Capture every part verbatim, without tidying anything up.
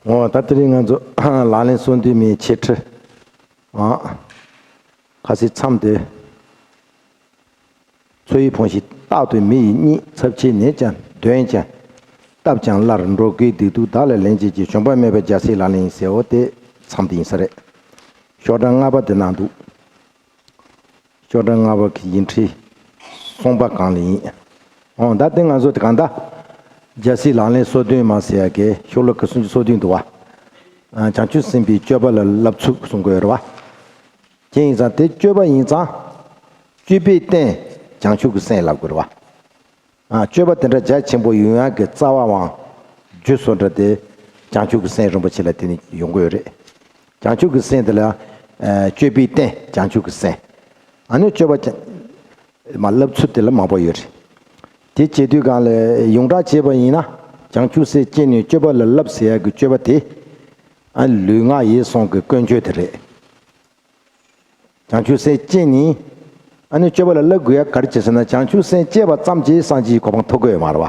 འོ་ད་དེ་རིང་ང་ཚོ་ལག་ལེན་སོ་བདུན་མའི་འཆད་ཁྲིད། ཨ། ཁ་སའི་མཚམས་དེ། འཚོ་བའི་ཕུང་བྱེད་རྟག་ཏུ་མི་ཡི་གཉིད། འཚབ་བྱེད་ནད་ཀྱང་གདོན་ཀྱང་། བཏབ་ཀྱང་སླར་འགྲོ་དགོས་སྡིག་སྡུག། བདག་ལ་ལན་གཅིག་གིས། བྱུང་བ་སྨོད་པའི་རྒྱལ་སྲས་ལག་ལེན་ཡིན་ཟེར། འོ་དེ་མཚམས་དེ་ཡིན་ས་རེད། ཤོག་གྲངས་ལྔ་པ་དེ་ནང་འདུག་ཤོག་གྲངས་ལྔ་པ་གི་ཡིག་འཕྲེང་གསུམ་པ་སྒང་ལ་ཡིན། འོ་ད་དེ་ང་ཚོ་དེ་གང་ལྟར། རྒྱལ་སྲས་ལག་ལེན་སོ་བདུན་མ་ཟེར་ཡ་གི་ཤོ་ལོ་ཀ་སུམ་ཅུ་སོ་བདུན་འདུག་བ། ཨ། བྱང་ཆུབ་སེམས་དཔའི་སྤྱོད་པ་ལ་བསླབ་ཚུལ་གསུང་གི་ཡོད་རེད་བ། དེ་ཡིན་ཙང་དེ་སྤྱོད་པ་ཡིན་ཙང་། སྤྱོད་པའི་རྟེན་བྱང་ཆུབ་ཀྱི་སེམས་ལབ་དགོས་རེད་བ། ཨ། སྤྱོད་པ་དེ་འདྲ་རྒྱ་ཆེན་པོ་ཡོང་ཡག་གི་རྩ་བའང་། རྒྱུ་སོ་འདྲ་དེ། བྱང་ཆུབ་ཀྱི་སེམས་རིན་པོ་ཆེ་ལ་བརྟེན་ནས་ཡོང་གི་ཡོད་རེད། བྱང་ཆུབ་ཀྱི་སེམས་དེ་ལ། ཨ། སྤྱོད་པའི་རྟེན་བྱང་ཆུབ་ཀྱི་སེམས། ཨ་ནི་སྤྱོད་པ་ཀྱང་། མ་བསླབ་ཚུལ་དེ་ལ་མང་པོ་ཡོད་རེད། དེ་བྱེད་དུས་སྒང་ལ་ཡོངས་གྲགས་བྱས་པ་ཡིན་ན། བྱང་ཆུབ་སེམས་བསྐྱེད་ནས་སྤྱོད་པ་ལ་བསླབ་ཟེར་ཡག་གི་སྤྱོད་པ་དེ། ཨ། ལུས་ངག་ཡིད་གསུམ་གྱི་ཀུན་སྤྱོད་དེ་རེད། བྱང་ཆུབ་སེམས་བསྐྱེད་ནས། ཨ་ནི་སྤྱོད་པ་ལ་བསླབ་དགོས་ཡ་ག་རེ་བྱེད་ཟེར་ན། བྱང་ཆུབ་སེམས་བསྐྱེད་པ་ཙམ་གྱིས་སངས་རྒྱས་ཀྱི་གོ་འཕང་ཐོབ་ཀྱི་ཡོད་མ་རེད་བ།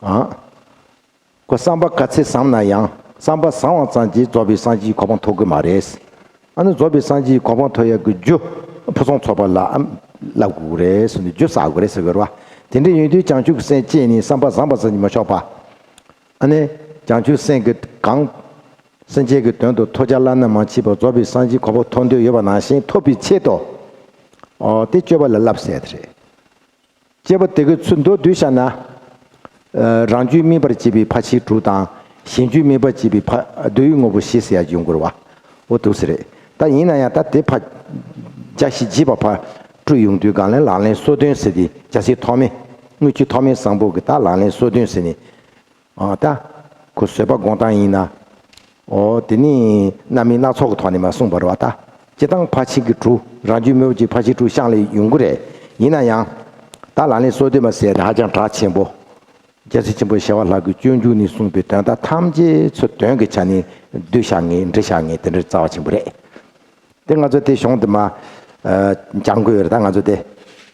ཨ། ཁོ་བསམ་པ་ག་ཚད་བཟང་ན་ཡང་། བསམ་པ་བཟང་བ་ཙམ་གྱིས་རྫོགས་པའི་སངས་རྒྱས་ཀྱི་གོ་འཕང་ཐོབ་ཀྱི་མ་རེད། ཨ་ནི་རྫོགས་པའི་སངས་རྒྱས་ཀྱི་གོ་འཕང་ཐོབ་ཡ་གི་རྒྱུ། ཕུན་སུམ་ཚོགས་པ་ལ། ཨ། བསླབ་དགོས་རེད་ཟེར་ནས་རྒྱུ་བསགས་དགོས་རེད་ཟེར་གི་རེད་བ། དེ་འདྲ་ཡིན་དུས་བྱང་ཆུབ་ཀྱི་སེམས་བསྐྱེད་ནས་བསམ་པ་བཟང་བ་ཙམ་གྱིས་མི་ཆོག་པ། ཨ་ནི་བྱང་ཆུབ་སེམས་ཀྱི་གང་། སེམས་ཅན་གྱི་དོན་དུ་ཐོས་བྱ་བླ་ན་མ་མཆིས་པ་རྫོགས་པའི་སངས་རྒྱས་གོ་འཕང་ཐོབ་འདོད་ཡོད་པ་ནང་བཞིན་ཐོབ་པའི་ཆེད་དུ། ཨོ། དེ་སྤྱོད་པ་ལ་བསླབ་ཟེར་དེ་རེད། སྤྱོད་པ་དེ་གི་ཚུལ་མདོར་བསྡུས་བཞག་ན། ཨ། རང་རྒྱུད་སྨིན་པར་བྱེད་པའི་ཕར་ཕྱིན་དྲུག་དང་། གཞན་རྒྱུད་སྨིན་པར་བྱེད་པའི་ཕ། བསྡུ་བའི་དངོས་པོ་བཞི་ཟེར་ཡ་ཡོང་གི་རེད་བ། ཨོ་འདུག་སེ་རེད། ད་ཡིན་ན་ཡང་ད་དེ་ཕར། རྒྱ་ཞིག་བགྱིས་པ་ཕར་སྤྲོས་ཡོང་དུས་སྒང་ལ་ལག་ལེན་སོ་བདུན་ཟེར་དེ། རྒྱལ་སྲས་ཐོགས་མེད། དངུལ་ཆུ་ཐོགས་མེད་བཟང་པོ་གི་ད་ལག་ལེན་སོ་བདུན་ཟེར་ནས། ཨ། ད་ཁོ་བཟོད་པ་སྒོམ་སྟངས་ཡིན་ན། ཨོ། དེ་ནི་རྣམ་དབྱེ་སྣ་ཚོགས་ཀྱི་ཐོག་ནས་མར་གསུངས་པ་རེད་བ། ད་སྤྱིར་བཏང་ཕར་ཕྱིན་གྱི་དྲུག་རང་རྒྱུད་སྨིན་པར་བྱེད་པའི་ཕར་ཕྱིན་དྲུག་ཤངས་ལ་ཡོང་གི་རེད། ཡིན་ན་ཡང་། ད་ལག་ལེན་སོ་བདུན་མ་ཟེར་དེ་ཧ་ཅང་གྲགས་ཆེན་པོ། རྒྱལ་སྲས་ཆེན་པོ་ཞི་བ་ལྷ་གིས་སྤྱོད་འཇུག་ནས་གསུངས་པའི་དོན་དག་ཐམས་ཅད་ཚུར་དོན་གྱི་ཆ་ནས་བསྡུས་བཞག་མཁན། འབྲི་བཞག་མཁན་དེ་འདྲའི་རྩ་བ་ཆེན་པོ་རེད། དེ་ང་ཚོ་དེ་གཞུང་དེ་མ། ཨ། སྦྱང་དགོས་ཡོད་རེད། ད་ང་ཚོ་དེ།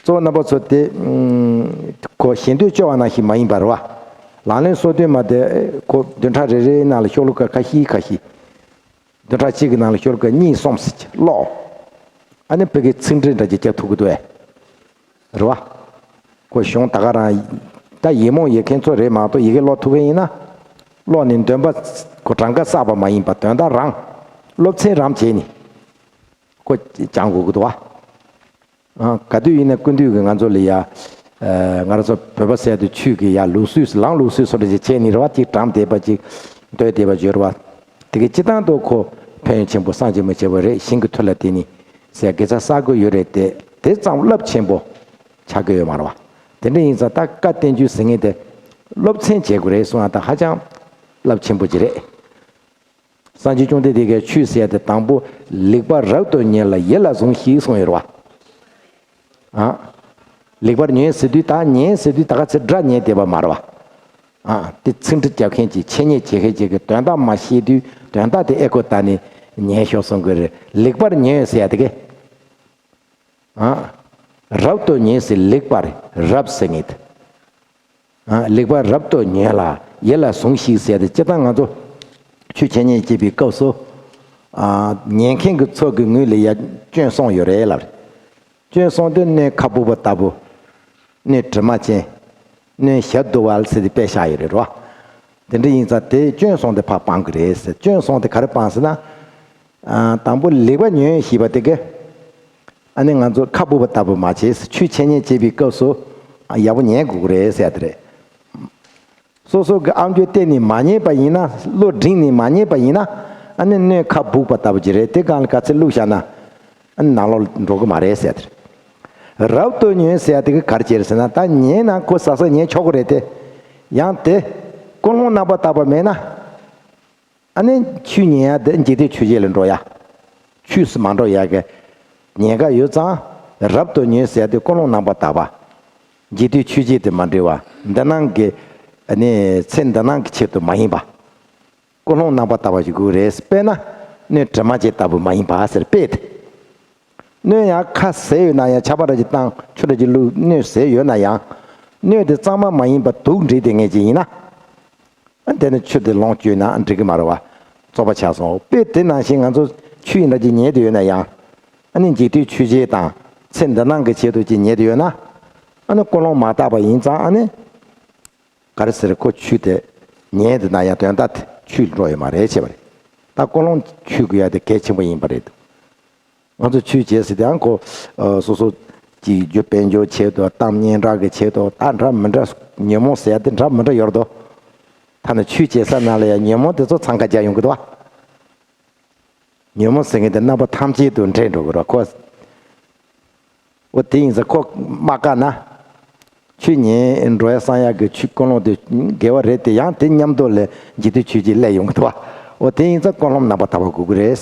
གཙོ་བོ་རྣམ་པ་ཚོ་དེ། ཨུམ། ཁོ་ཞེ་འདོད་སྐྱོ་བ་ནང་བཞིན་མ་ཡིན་པ་རེད་བ། ལག་ལེན་སོ་བདུན་མ་དེ་ཁོ་བདུན་ཕྲག་རེ་རེའི་ནང་ལ་ཤོ་ལོ་ཀ་ཁ་ཤས་ཁ་ཤས། བདུན་ཕྲག་གཅིག་གི་ནང་ལ་ཤོ་ལོ་ཀ་གཉིས་གསུམ་ཟེར་གྱི་ཀློག་ཨ་ནི་བོད་སྐད་ཚིག་འགྲེལ་འདྲ་ཅིག་རྒྱབ་ཐུབ་ཀྱི་འདུག་ཨེ། རེད་བ། ཁོ་གཞུང་ད་ག་རང་། ད་ཡིག་རྨོངས་ཡོད་མཁན་ཚོ་རེད་མ་གཏོགས། ཡི་གེ་ཀློག་ཐུབ་མཁན་ཡིན་ན། ཀློག་ནས་འདོན་པ། ཁོ་གྲངས་ཀ་བསགས་པ་མ་ཡིན་པ། དོན་དག་རང་། སློབ་ཚན་རང་བྱས་ནས། ཁོ་སྦྱང་དགོས་ཀྱི་འདུག་བ། ཨ། ག་དུས་ཡིན་ན་ཀུན་འདུས་ཀྱིས་ང་ཚོ་ལ་ཡ། ཨ། ང་རང་ཚོ་བོད་པ་ཟེར་དུས་ཆོས་ཀྱི་ཡ་ལུགས་སྲོལ། ལམ་ལུགས་སྲོལ་སོགས་འདྲ་ཅིག་བྱས་ནས་རེད་བ། ཅིག་གྲངས་བསྡད་པ། ཅིག་མདོ་བསྡད་པ་བརྗོད་རེད་བ། དེ་གའི་སྤྱིར་བཏང་དུ་ཁོ་ཕན་ཡོན་ཆེན་པོ། སངས་རྒྱས་མི་བྱེད་པ་རེད། ཞིང་གི་མཐུ་ལ་བརྟེན་ནས་ཟེར་དགེ་རྩ་བསགས་དགོས་ཡོད་རེད་དེ། དེ་ཙམ་རླབས་ཆེན་པོ་ཆགས་ཀྱི་ཡོད་མ་རེད་བ། དེ་འདྲ་ཡིན་ཙང་ད་བཀའ་བསྟན་བཅོས་ཟེར་མཁན་དེ་སློབ་ཚན་བྱེད་དགོས་རེད་གསུངས་ཡ་ད་ཧ་ཅང་རླབས་ཆེན་པོ་ཅིག་རེད། སངས་རྒྱས་བཅོམ་ལྡན་འདས་ཀྱིས་ཆོས་ཟེར་ཡ་དེ་དང་པོ་ལེགས་པར་རབ་ཏུ་ཉོན་ལ་ཡིད་ལ་ཟུངས་ཤིག་གསུངས་ཡོད་རེད་བ། ཨ། ལེགས་པར་ཉོན་ཟེར་དུས། ད་ཉན་ཟེར་དུས་ད་ག་ཚོད་སྒྲ་ཉན་བསྡད་པ་མ་རེད་བ། ཨ། དེ་ཚིག་འགྲེལ་རྒྱབ་མཁན་གྱིས། འཆད་ཉན་བྱེད་མཁན་གྱིས་གི་དོན་དག་མ་ཤེས་དུས། དོན་དག་དེ་ཨེ་ཁོ་ད་ནི་ཉན་ཤོག་གསུང་གི་རེད། ལེགས་པར་ཉོན་ཟེར་ཡ་དེ་གས། ཨ། རབ་ཏུ་ཉོན་ཟེར། ལེགས་པར། རབ་ཟེར་ངེས། ཨ། ལེགས་པར་རབ་ཏུ་ཉོན་ལ་ཡིད་ལ་ཟུངས་ཤིག་ཟེར་ཏེ། སྤྱིར་བཏང་ང་ཚོ་ཆོས་འཆད་ཉན་བྱེད་པའི་སྐབས་སུ། ཨ། ཉན་མཁན་གྱི་ཚོ་གི་ངོས་ལ་ཡ་སྐྱོན་གསུམ་ཡོད་རེད་ལབ་རེད། སྐྱོན་གསུམ་དེ་སྣོད་ཁ་སྦུབ་པ་ལྟ་བུ། སྣོད་དྲི་མ་ཅན། སྣོད་ཞབས་རྡོལ་བ་ཟེར་ཏེ་དཔེ་བཞག་ཡོད་རེད་རོ། དེ་འདྲ་ཡིན་ཙང་དེ་སྐྱོན་གསུམ་དེ་ཕར་སྤང་གི་རེད་ཟེར། སྐྱོན་གསུམ་དེ་ག་རེ་སྤང་ཟེར་ན། ཨ། དང་པོ་ལེགས་པར་ཉོན་ཞེས་པ་དེ་གས། ཨ་ནི་ང་ཚོ་ཁ་སྦུབ་པ་ལྟ་བུ་མ་བྱེད། ཆོས་འཆད་ཉན་བྱེད་པའི་སྐབས་སུ། ཨ། ཡག་པོ་ཉན་དགོས་ཀྱི་རེད་ཟེར་ཡ་དེ་རེད། སོ་སོ་གི་ཨམ་ཅོག་གཏད་ནས་མ་ཉན་པ་ཡིན་ན། བློ་འདྲེན་ནས་མ་ཉན་པ་ཡིན་ན། ཨ་ནི་སྣོད་ཁ་སྦུབ་པ་ལྟ་བུ་ཅིག་རེད། དེ་སྒང་ལ་ག་ཚོད་བླུགས་བཞག་ན། ཨ་ནི་ནང་ལོགས་འགྲོ་གི་མ་རེད་ཟེར་ཡ་དེ་རེད། རབ་ཏུ་ཉོན་ཟེར་ཡ་དེ་གི་ག་རེ་བྱེད་རེད་ཟེར་ན། ད་ཉན་ན་ཁོ་ཟ་ས་ཉན་ཆོག་གི་རེད་དེ། ཡང་དེ་ཀུན་སློང་རྣམ་པར་དག་པ་མེད་ན། ཨ་ནི་ཆོས་ཉན་ཡ་དེ་འཇིག་རྟེན་ཆོས་བརྒྱད་ལ་འགྲོ་ཡ། ཆོས་སུ་མ་འགྲོ་ཡ་གི་ཉེན་ཁ་ཡོད་ཙང་། རབ་ཏུ་ཉོན་ཟེར་ཡ་དེ་ཀུན་སློང་རྣམ་པར་དག་པ། འཇིག་རྟེན་ཆོས་བརྒྱད་དེ་མ་འདྲེས་པ། འདི་སྣང་གི། ཨ་ནི་ཚེ་འདི་སྣང་གི་ཆེད་དུ་མ་ཡིན་པ། ཀུན་སློང་རྣམ་པར་དག་པ་ཞིག་དགོས་རེད། དཔེར་ན་སྣོད་དྲི་མ་ཅན་ལྟ་བུ་མ་ཡིན་པ་ཟེར། དཔེ་དེ། སྣོད་ཡང་ཁ་ཟས་ཡོད་ན་ཡང་། ཆར་པ་འདྲ་ཅིག་བཏང་། ཆུ་འདྲ་ཅིག་བླུགས། སྣོད་ཟས་ཡོད་ན་ཡང་། སྣོད་དེ་གཙང་མ་མ་ཡིན་པ་དུག་འདྲེས་བསྡད་མཁན་ཅིག་ཡིན་ན། ཨ་དེ་ནི་ཆུ་དེ་ལོངས་སྤྱོད་ན་འགྲིག་གི་མ་རེད་བ། བཙོག་པ་ཆགས་སོང་། དཔེ་དེ་ནང་བཞིན་ང་ཚོ་ཆུ་ཡིན་འདྲ་ཅིག་ཉལ་དུ་ཡོད་ན་ཡང་། ཨ་ནི་འཇིག་རྟེན་ཆོས་བརྒྱད་དང་ཚེ་འདི་སྣང་གི་ཆེད་དུ་ཅིག་ཉལ་དུ་ཡོད་ན། ཨ་ནི་ཀུན་སློང་མ་དག་པ་ཡིན་ཙང་ཨ་ནི། ག་རེ་ཟེར། ཁོ་ཆུ་དེ་ཉལ་དུ་ན་ཡང་དོན་དག་དེ་ཆུ་འགྲོ་ཡོད་མ་རེད་བྱས་པ་རེད། ད་ཀུན་སློང་ཆུ་དགོས་ཡ་དེ་གལ་ཆེན་པོ་ཡིན་པ་རེད། ང་ཚོ་ཆོས་བྱེད་ཟེར་དེའང་ཁོ། ཨ། སོ་སོ་གཅིག་རྒྱུ་དཔལ་འབྱོར་ཆེད་དུ་གཏམ་སྙན་གྲགས་ཀྱི་ཆེད་དུ་ད་འདྲ་མི་འདྲ་ཉོན་མོངས་ཟེར་ཡ་དེ་འདྲ་མི་འདྲ་ཡོད་རེད་དོ། ཐ་ན་ཆོས་བྱེད་ས་ན་ལ་ཡ་ཉོན་མོངས་དེ་ཚོ་འཚང་ཁ་རྒྱག་ཡོང་གི་འདུག་བ། ཉོན་མོངས་ཟེར་མཁན་དེ་རྣམ་པ་ཐམས་ཅད་དུ་འདྲེས་འགྲོ་གི་རེད་ཁོ། འོ་དེ་ཡིན་ཙང་ཁོ་མ་བཀག་ན། ཆོས་ཉན་འགྲོ་ཡ་བསམ་ཡ་གི་ཆོས་ཀུན་སློང་དེ་དགེ་བ་རེད་དེ། ཡང་དེ་མཉམ་དུ་ལ་འཇིག་རྟེན་ཆོས་བརྒྱད་སླེབས་ཡོང་གི་འདུག་བ། འོ་དེ་ཡིན་ཙང་ཀུན་སློང་རྣམ་པར་དག་པ་དགོས་ཀྱི་རེད།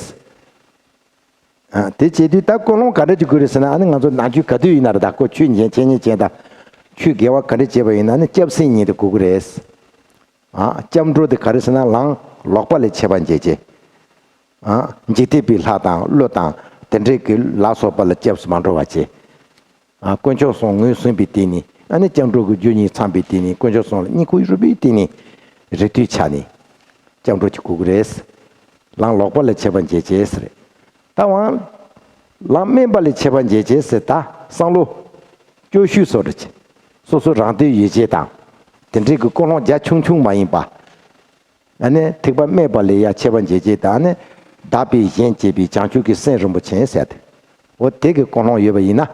ཨ། དེ་བྱེད་དུས་ད་ཀུན་སློང་ག་འདྲ་ཅིག་དགོས་རེད་ཟེར་ན། ཨ་ནི་ང་ཚོ་ནང་ཆོས་ག་དུས་ཡིན་ན་རེད། ད་ཁོ་ཆོས་ཉན་འཆད་ཉན་བྱས་དང་ཆོས་དགེ་བ་ག་འདྲ་བྱས་པ་ཡིན་ན་ནི་སྐྱབས་སེམས་གཉིས་དེ་དགོས་ཀྱི་རེད། ཨ། སྐྱབས་འགྲོ་དེ་ག་རེ་ཟེར་ན་ལམ་ལོག་པ་ལས་ཆད་པ་འབྱེད་བྱེད། ཨ། འཇིག་རྟེན་པའི་ལྷ་དང་ཀླུ་དང་དེ་འདྲའི་གི་ལ་སོགས་པ་ལ་སྐྱབས་སུ་མ་འགྲོ་བ་བྱེད། ཨ། དཀོན་མཆོག་གསུམ་ངོས་ཟིན་པའི་སྟེང་ནས། ཨ་ནི་སྐྱབས་འགྲོ་གི་རྒྱུ་གཉིས་ཚང་བའི་སྟེང་ནས། དཀོན་མཆོག་གསུམ་ལ་བསྙེན་བཀུར་ཞུ་བའི་སྟེང་ནས་རེ་ལྟོས་བྱས་ནས་སྐྱབས་འགྲོ་བྱེད་དགོས་ཀྱི་རེད། ལམ་ལོག་པ་ལ་ཆད་པ་འབྱེད་བྱེད་ཟེར། ད་འང་ལམ་དམན་པ་ལ་ཆད་པ་འབྱེད་བྱེད་ཟེར། ད་བསམ་བློ་སྐྱོ་ཤོས་བཟོ་འདྲ་བྱེད། སོ་སོ་རང་བདེ་ཡོད་བྱེད་དང་དེ་འདྲའི་གི་ཀུན་སློང་རྒྱ་ཆུང་ཆུང་མ་ཡིན་པ། ཨ་ནི་ཐེག་པ་དམན་པ་ལ་ཡ་ཆད་པ་འབྱེད་བྱེད་དང་། ཨ་ནི་དག་པའི་གཞན་གཅེས་པའི་བྱང་ཆུབ་ཀྱི་སེམས་རིན་པོ་ཆེ་ཟེར་ཏེ། འོ་དེ་གི་ཀུན་སློང་ཡོད་པ་ཡིན་ན།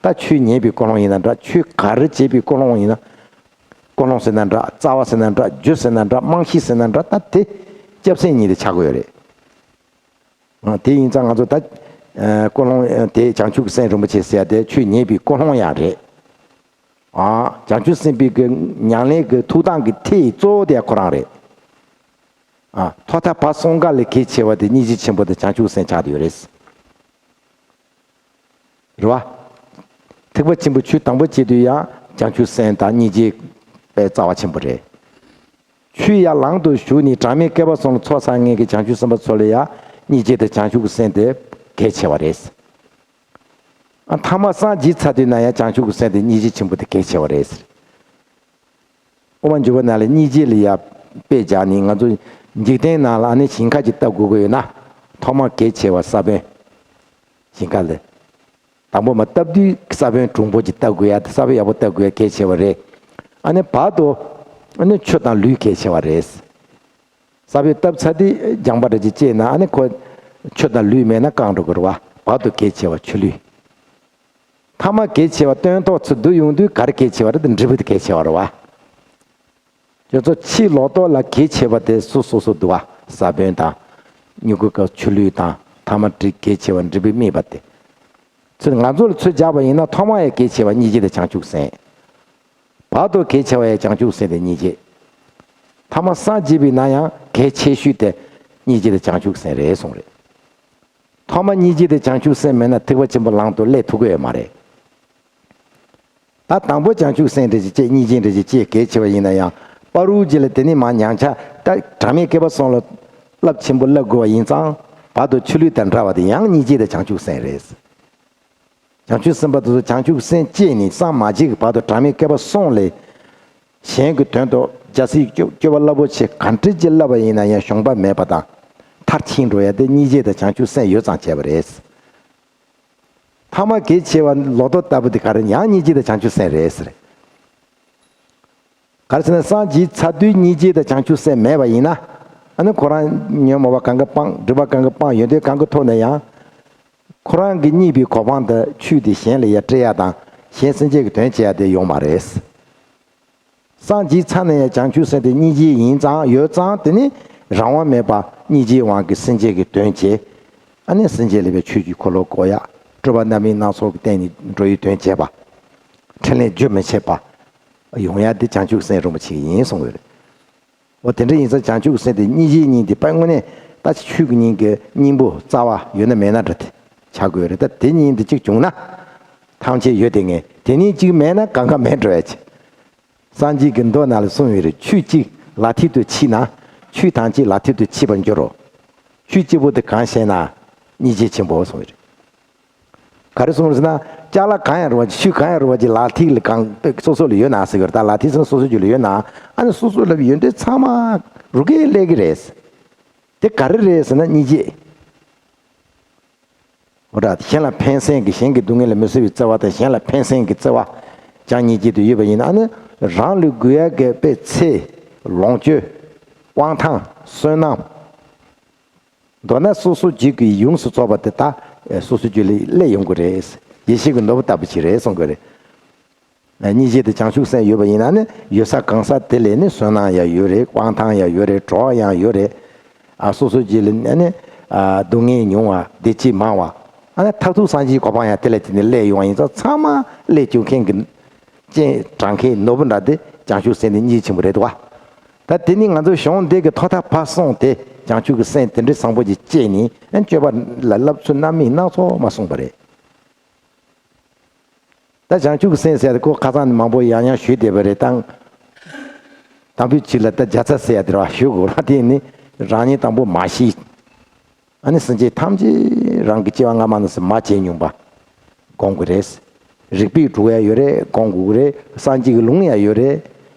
ད་ཆོས་ཉན་པའི་ཀུན་སློང་ཡིན་ན་འདྲ། ཆོས་ག་རེ་བྱེད་པའི་ཀུན་སློང་ཡིན་ན། ཀུན་སློང་ཟེར་ན་འདྲ། རྩ་བ་ཟེར་ན་འདྲ། རྒྱུ་ཟེར་ན་འདྲ། རྨང་གཞི་ཟེར་ན་འདྲ། ད་དེ་སྐྱབས་སེམས་གཉིས་དེ་ཆགས་དགོས་ཡོད་རེད། ཨ། དེ་ཡིན་ཙང་ང་ཚོ་ད། ཨ། ཀུན་སློང་དེ་བྱང་ཆུབ་ཀྱི་སེམས་རིན་པོ་ཆེ་ཟེར་ཡ་དེ་ཆོས་ཉན་པའི་ཀུན་སློང་ཡང་རེད། ཨ། བྱང་ཆུབ་སེམས་དཔའི་གི་ཉམས་ལེན་གྱི་ཐུགས་དམ་གྱི་ཐེལ་གཙོ་བོ་དེ་ཁོ་རང་རེད། ཨ། ཐོག་མཐའ་བར་གསུམ་ཀ་ལས་གལ་ཆེ་བ་དེ་སྙིང་རྗེ་ཆེན་པོ་དེ་བྱང་ཆུབ་སེམས་ཆགས་བསྡད་ཡོད་རེད། རེད་བ། ཐེག་པ་ཆེན་པོའི་ཆོས་དང་པོ་བྱེད་དུས་ཡང་བྱང་ཆུབ་སེམས་དང་སྙིང་རྗེ་དཔེ་རྩ་བ་ཆེན་པོ་རེད། ཆོས་ཡར་ལངས་དུ་ཞུགས་ནས་གྲངས་མེད་བསྐལ་པ་གསུམ་ལ་ཚོགས་བསགས་མཁན་གྱི་བྱང་ཆུབ་སེམས་དཔའ་ཚོ་ལ་ཡང་སྙིང་རྗེ་དང་བྱང་ཆུབ་ཀྱི་སེམས་དེ་གལ་ཆེ་བ་རེད། ཨ། ཐ་མ་སངས་རྒྱས་ཚར་དུས་ན་ཡང་བྱང་ཆུབ་ཀྱི་སེམས་དེ་སྙིང་རྗེ་ཆེན་པོ་དེ་གལ་ཆེ་བ་རེད། དབུ་མ་འཇུག་པ་ནང་ལ་སྙིང་རྗེ་ལ་ཡ་དཔེ་སྦྱར་ནས། ང་ཚོ་འཇིག་རྟེན་ནང་ལ་ཨ་ནི་ཞིང་ཁ་ཅིག་བཏབ་དགོས་ཀྱི་ཡོད་ན། ཐོག་མར་གལ་ཆེ་བ་ས་བོན། ཞིང་ཁ་ལ། དང་པོ་མར་བཏབ་དུས་ས་བོན་གྲུང་པོ་ཅིག་བཏབ་དགོས་ཡ། ས་བོན་ཡག་པོ་བཏབ་དགོས་ཡ་གལ་ཆེ་བ་རེད། ཨ་ནི་བར་དུ་ཨ་ནི་ཆུ་དང་ལུད་གལ་ཆེ་བ་རེད། ས་བོན་བཏབ་ཚར་དུས་རྒྱང་པ་འདྲ་ཅིག་བཅད་ན། ཨ་ནི་ཁོ་ཆུ་དང་ལུད་མེད་ན་སྐམ་འགྲོ་གི་རེད་བ། བར་དུ་གལ་ཆེ་བ་ཆུ་ལུད། ཐ་མ་གལ་ཆེ་བ་སྟོན་ཐོག་ཚུར་བསྡུ་ཡོང་དུས་ག་རེ་གལ་ཆེ་བ་རེད་དེ། འབྲས་བུ་དེ་གལ་ཆེ་བ་རེད་བ། ཁྱོད་ཚོ་ཕྱིའི་ལོ་ཏོག་ལ་གལ་ཆེ་བ་དེ་སོ་སོ་སོ་འདུག་བ། ས་བོན་དང་། མྱུ་གུ་དཀར་ཆུ་ལུད་དང་། ཐ་མ་གལ་ཆེ་བ་འབྲས་བུ་སྨིན་པ་དེ། ཚུར་ང་ཚོ་ལ་ཚུར་སྦྱར་བ་ཡིན་ན་ཐོག་མ་ཡང་གལ་ཆེ་བ་སྙིང་རྗེ་དང་བྱང་ཆུབ་སེམས། བར་དུ་གལ་ཆེ་བ་ཡང་བྱང་ཆུབ་སེམས་དེ་སྙིང་རྗེ། ཐ་མ་སངས་རྒྱས་པའི་ནང་ཡང་གལ་ཆེ་ཤོས་དེ་སྙིང་རྗེ་དང་བྱང་ཆུབ་སེམས་རེད་གསུངས་རེད། ཐོག་མ་སྙིང་རྗེ་དང་བྱང་ཆུབ་སེམས་མེད་ན་ཐེག་པ་ཆེན་པོ་ལམ་དུ་སླེབས་ཐུབ་ཀྱི་ཡོད་མ་རེད། ད་དང་པོ་བྱང་ཆུབ་སེམས་འདྲ་ཅིག་སྐྱེས། སྙིང་རྗེ་འདྲ་ཅིག་སྐྱེས། གལ་ཆེ་བ་ཡིན་ན་ཡང་བར་དུ་རྗེས་ལ་དེ་ནས་མར་ཉམས་ཆག་ད་གྲངས་མེད་བསྐལ་པ་གསུམ་ལ་རླབས་ཆེན་པོ་བསླབ་དགོས་པ་ཡིན་ཙང་། བར་དུ་ཆུ་ལུད་དང་འདྲ་བ་དེ་ཡང་སྙིང་རྗེ་དང་བྱང་ཆུབ་སེམས་རེད། བྱང་ཆུབ་སེམས་དཔའ་དེ་ཚོ་བྱང་ཆུབ་སེམས་སྐྱེས་ནས་སངས་མ་རྒྱས་ཀྱི་བར་དུ་གྲངས་མེད་བསྐལ་པ་གསུམ་ལ། གཞན་གྱི་དོན་དུ་རྒྱལ་སྲས་སྐྱོ་སྐྱོབ་པ་རླབས་པོ་ཆེ་ག་འདྲ་ཅིག་བསླབ་པ་ཡིན་ན་ཡང་གཞོམ་པ་མེད་པ་དང་མཐར་ཕྱིན་འགྲོ་ཡ་དེ་སྙིང་རྗེ་དང་བྱང་ཆུབ་སེམས་ཡོད་ཙང་བྱས་པ་རེད། ཐ་མ་གལ་ཆེ་བ་ལོ་ཏོག་ལྟ་བུ་དེ་ག་རེ། ཡང་སྙིང་རྗེ་དང་བྱང་ཆུབ་སེམས་རེད་ཟེར། ག་རེ་ཟེར་ན་སངས་རྒྱས་ཚར་དུས་སྙིང་རྗེ་དང་བྱང་ཆུབ་སེམས་མེད་པ་ཡིན་ན། ཨ་ནི་ཁོ་རང་ཉོན་མོངས་པ་གང་ག་སྤངས། སྒྲིབ་པ་གང་ག་སྤངས། ཡོན་ཏན་གང་ག་ཐོབ་ན་ཡང་། ཁོ་རང་གི་རྙེད་པའི་གོ་འཕང་དེ་ཆོས་དེ་གཞན་ལ་ཡ་སྤྲད་ཡ་དང་གཞན་སེམས་ཅན་གྱི་དོན་བྱེད་ཡ་དེ་ཡོང་མ་རེད། སངས་རྒྱས་ཚར་ནས་ཡང་བྱང་ཆུབ་སེམས་དེ་སྙིང་རྗེ་ཡིན་ཙང་ཡོད་ཙང་། དེ་ནི་རང་དབང་མེད་པ་སྙིང་རྗེའི་དབང་གིས་སེམས་ཅན་གྱི་དོན་བྱེད། ཨ་ནི་སེམས་ཅན་ལ་ཕར་ཆོས་ཀྱི་འཁོར་ལོ་བསྐོར་ཡ། སྤྲུལ་པ་རྣམ་སྨིན་སྣ་ཚོགས་ཀྱི་སྟེང་ནས་འགྲོ་བའི་དོན་བྱེད་པ། འཕྲིན་ལས་རྒྱུན་མི་ཆད་པ་ཡོང་ཡ་དེ་བྱང་ཆུབ་སེམས་རིན་པོ་ཆེ་ཡིན་གསུངས་ཡོད་རེད། འོ་དེ་འདྲ་ཡིན་ཙང་བྱང་ཆུབ་སེམས་དེ་སྙིང་རྗེའི་སྙིང་དེ་དཔེ་དངོས་གནས་ད་ཆོས་ཀྱི་སྙིང་གི་སྙིང་པོ་རྩ་བ་ཡོད་ན་མེད་ན་འདྲ་དེ་ཆགས་དགོས་རེད། ད་དེ་སྙིང་དེ་གཅིག་བྱུང་ན་ཐམས་ཅད་ཡོད་དེ་ངེས། དེ་ནས་གཅིག་མེད་ན་གང་ག་མེད་འགྲོ་ཡ་ཆེ། སངས་རྒྱས་ཀྱི་མདོ་ནང་ལ་གསུངས་ཡོད་རེད། ཆོས་གཅིག་ལག་མཐིལ་དུ་མཆིས་ན་ཆོས་ཐམས་ཅད་ལག་མཐིལ་དུ་མཆིས་པར་འགྱུར་རོ། ཆོས་གཅིག་པོ་དེ་གང་ཞེ་ན་སྙིང་རྗེ་ཆེན་པོ་གསུངས་ཡོད་རེད། ག་རེ་གསུངས་རེད་ཟེར་ན། ཅ་ལག་གང་ཡང་རུང་བ་ཅིག་ཆུ་གང་ཡང་རུང་བ་ཅིག་ལག་མཐིལ་ལ་གང་སོ་སོ་ལ་ཡོད་ན་ཟེར་གི་རེད། ད་ལག་མཐིལ་ཟེར་ན་སོ་སོ་རྒྱུད་ལ་ཡོད་ན། ཨ་ནི་སོ་སོ་ལ་ཡོད་འདྲེ་ཚང་མ་རུ་སྐད་སླེབས་ཀྱི་རེད། དེ་ག་རེ་རེད་ཟེར་ན་སྙིང་རྗེ། འོ་ད་གཞན་ལ་ཕན་སེམས་ཀྱི། གཞན་གྱི་སྡུག་བསྔལ་ལ་མི་བཟོད་པའི་བརྩེ་བ་དང་། གཞན་ལ་ཕན་སེམས་ཀྱི་བརྩེ་བ་བྱམས་སྙིང་རྗེ་དེ་ཡོད་པ་ཡིན་ན། ཨ་ནི་རང་ལུས་རྒུད་ཡག་གི་དཔེ་ཚེ། ལོངས་སྤྱོད། དབང་ཐང་། བསོད་ནམས། མདོར་ན་སོ་སོ་རྒྱུད་ཀྱི་ཡོངས་སུ་རྫོགས་པ་དེ་དག་སོ་སོ་རྒྱུད་ལ་སླེབས་ཡོང་གི་རེད། ཡེ་ཤེས་ཀྱི་ནོར་བུ་ལྟ་བུ་ཅིག་རེད་གསུང་གི་རེད། སྙིང་རྗེ་དང་བྱང་ཆུབ་སེམས་ཡོད་པ་ཡིན་ན་ནི། ཡོད་ས་གང་ས་དེ་ལ་ནི་བསོད་ནམས་ཡང་ཡོད་རེད། དབང་ཐང་ཡང་ཡོད་རེད། གྲོགས་ཡང་ཡོད་རེད། ཨ་སོ་སོ་རྒྱུད་ལ་ནི་ཨ་སྡུག་བསྔལ་ཉུང་བ། བདེ་སྐྱིད་མང་བ། ཨ་ནི་མཐར་ཐུག་སངས་རྒྱས་གོ་འཕང་ཡང་དེ་ལ་དེ་ནི་སླེབས་ཡོང་བ་ཡིན་ཙང་། ཚང་མ་སླེབས་བཅུག་མཁན་གྱི་སྤྱན་དྲངས་མཁན་ནོར་བུ་འདྲ་དེ་བྱང་ཆུབ་སེམས་དེ་སྙིང་རྗེ་ཆེན་པོ་རེད་དོ། ད་དེ་ནི་ང་ཚོ་གཞུང་འདི་གི་ཐོག་མཐའ་བར་གསུངས་ཏེ། བྱང་ཆུབ་ཀྱི་སེམས་དེ་འདྲའི་བཟང་པོ་ཅིག་སྐྱེས་ནས། ཨ་སྤྱོད་པ་ལ་བསླབ་ཚུལ་རྣམ་སྨིན་སྣ་ཚོགས་མ་གསུངས་པ་རེད། ད་བྱང་ཆུབ་ཀྱི་སེམས་ཟེར་ཡ་དེ་ཁོ་ཁ་སང་ནས་མང་པོ་ཡང་ཡང་ཞུས་བསྡད་པ་རེད། དང་དང་པོའི་ཆེད་ལ་ད་བརྒྱ་རྩ་ཟེར་ཡ་དེ་རེད་བ། ཞུ་དགོས་ར། དེ་ནི་རང་ཉིད་དང་པོ་མ་ཤེས། ཨ་ནི་སེམས་ཅན་ཐམས་ཅད་རང་གི་སྐྱེ་བ་སྔ་མ་ནས་མ་བྱས་མྱོང་པ་སྒོམ་དགོས་རེད། རིག་པའི་དྲུག་ཡང་ཡོད་རེད། སྒོམ་དགོས་ཀྱི་རེད། སངས་རྒྱས་ཀྱི་ལུང་ཡང་ཡོད་རེད།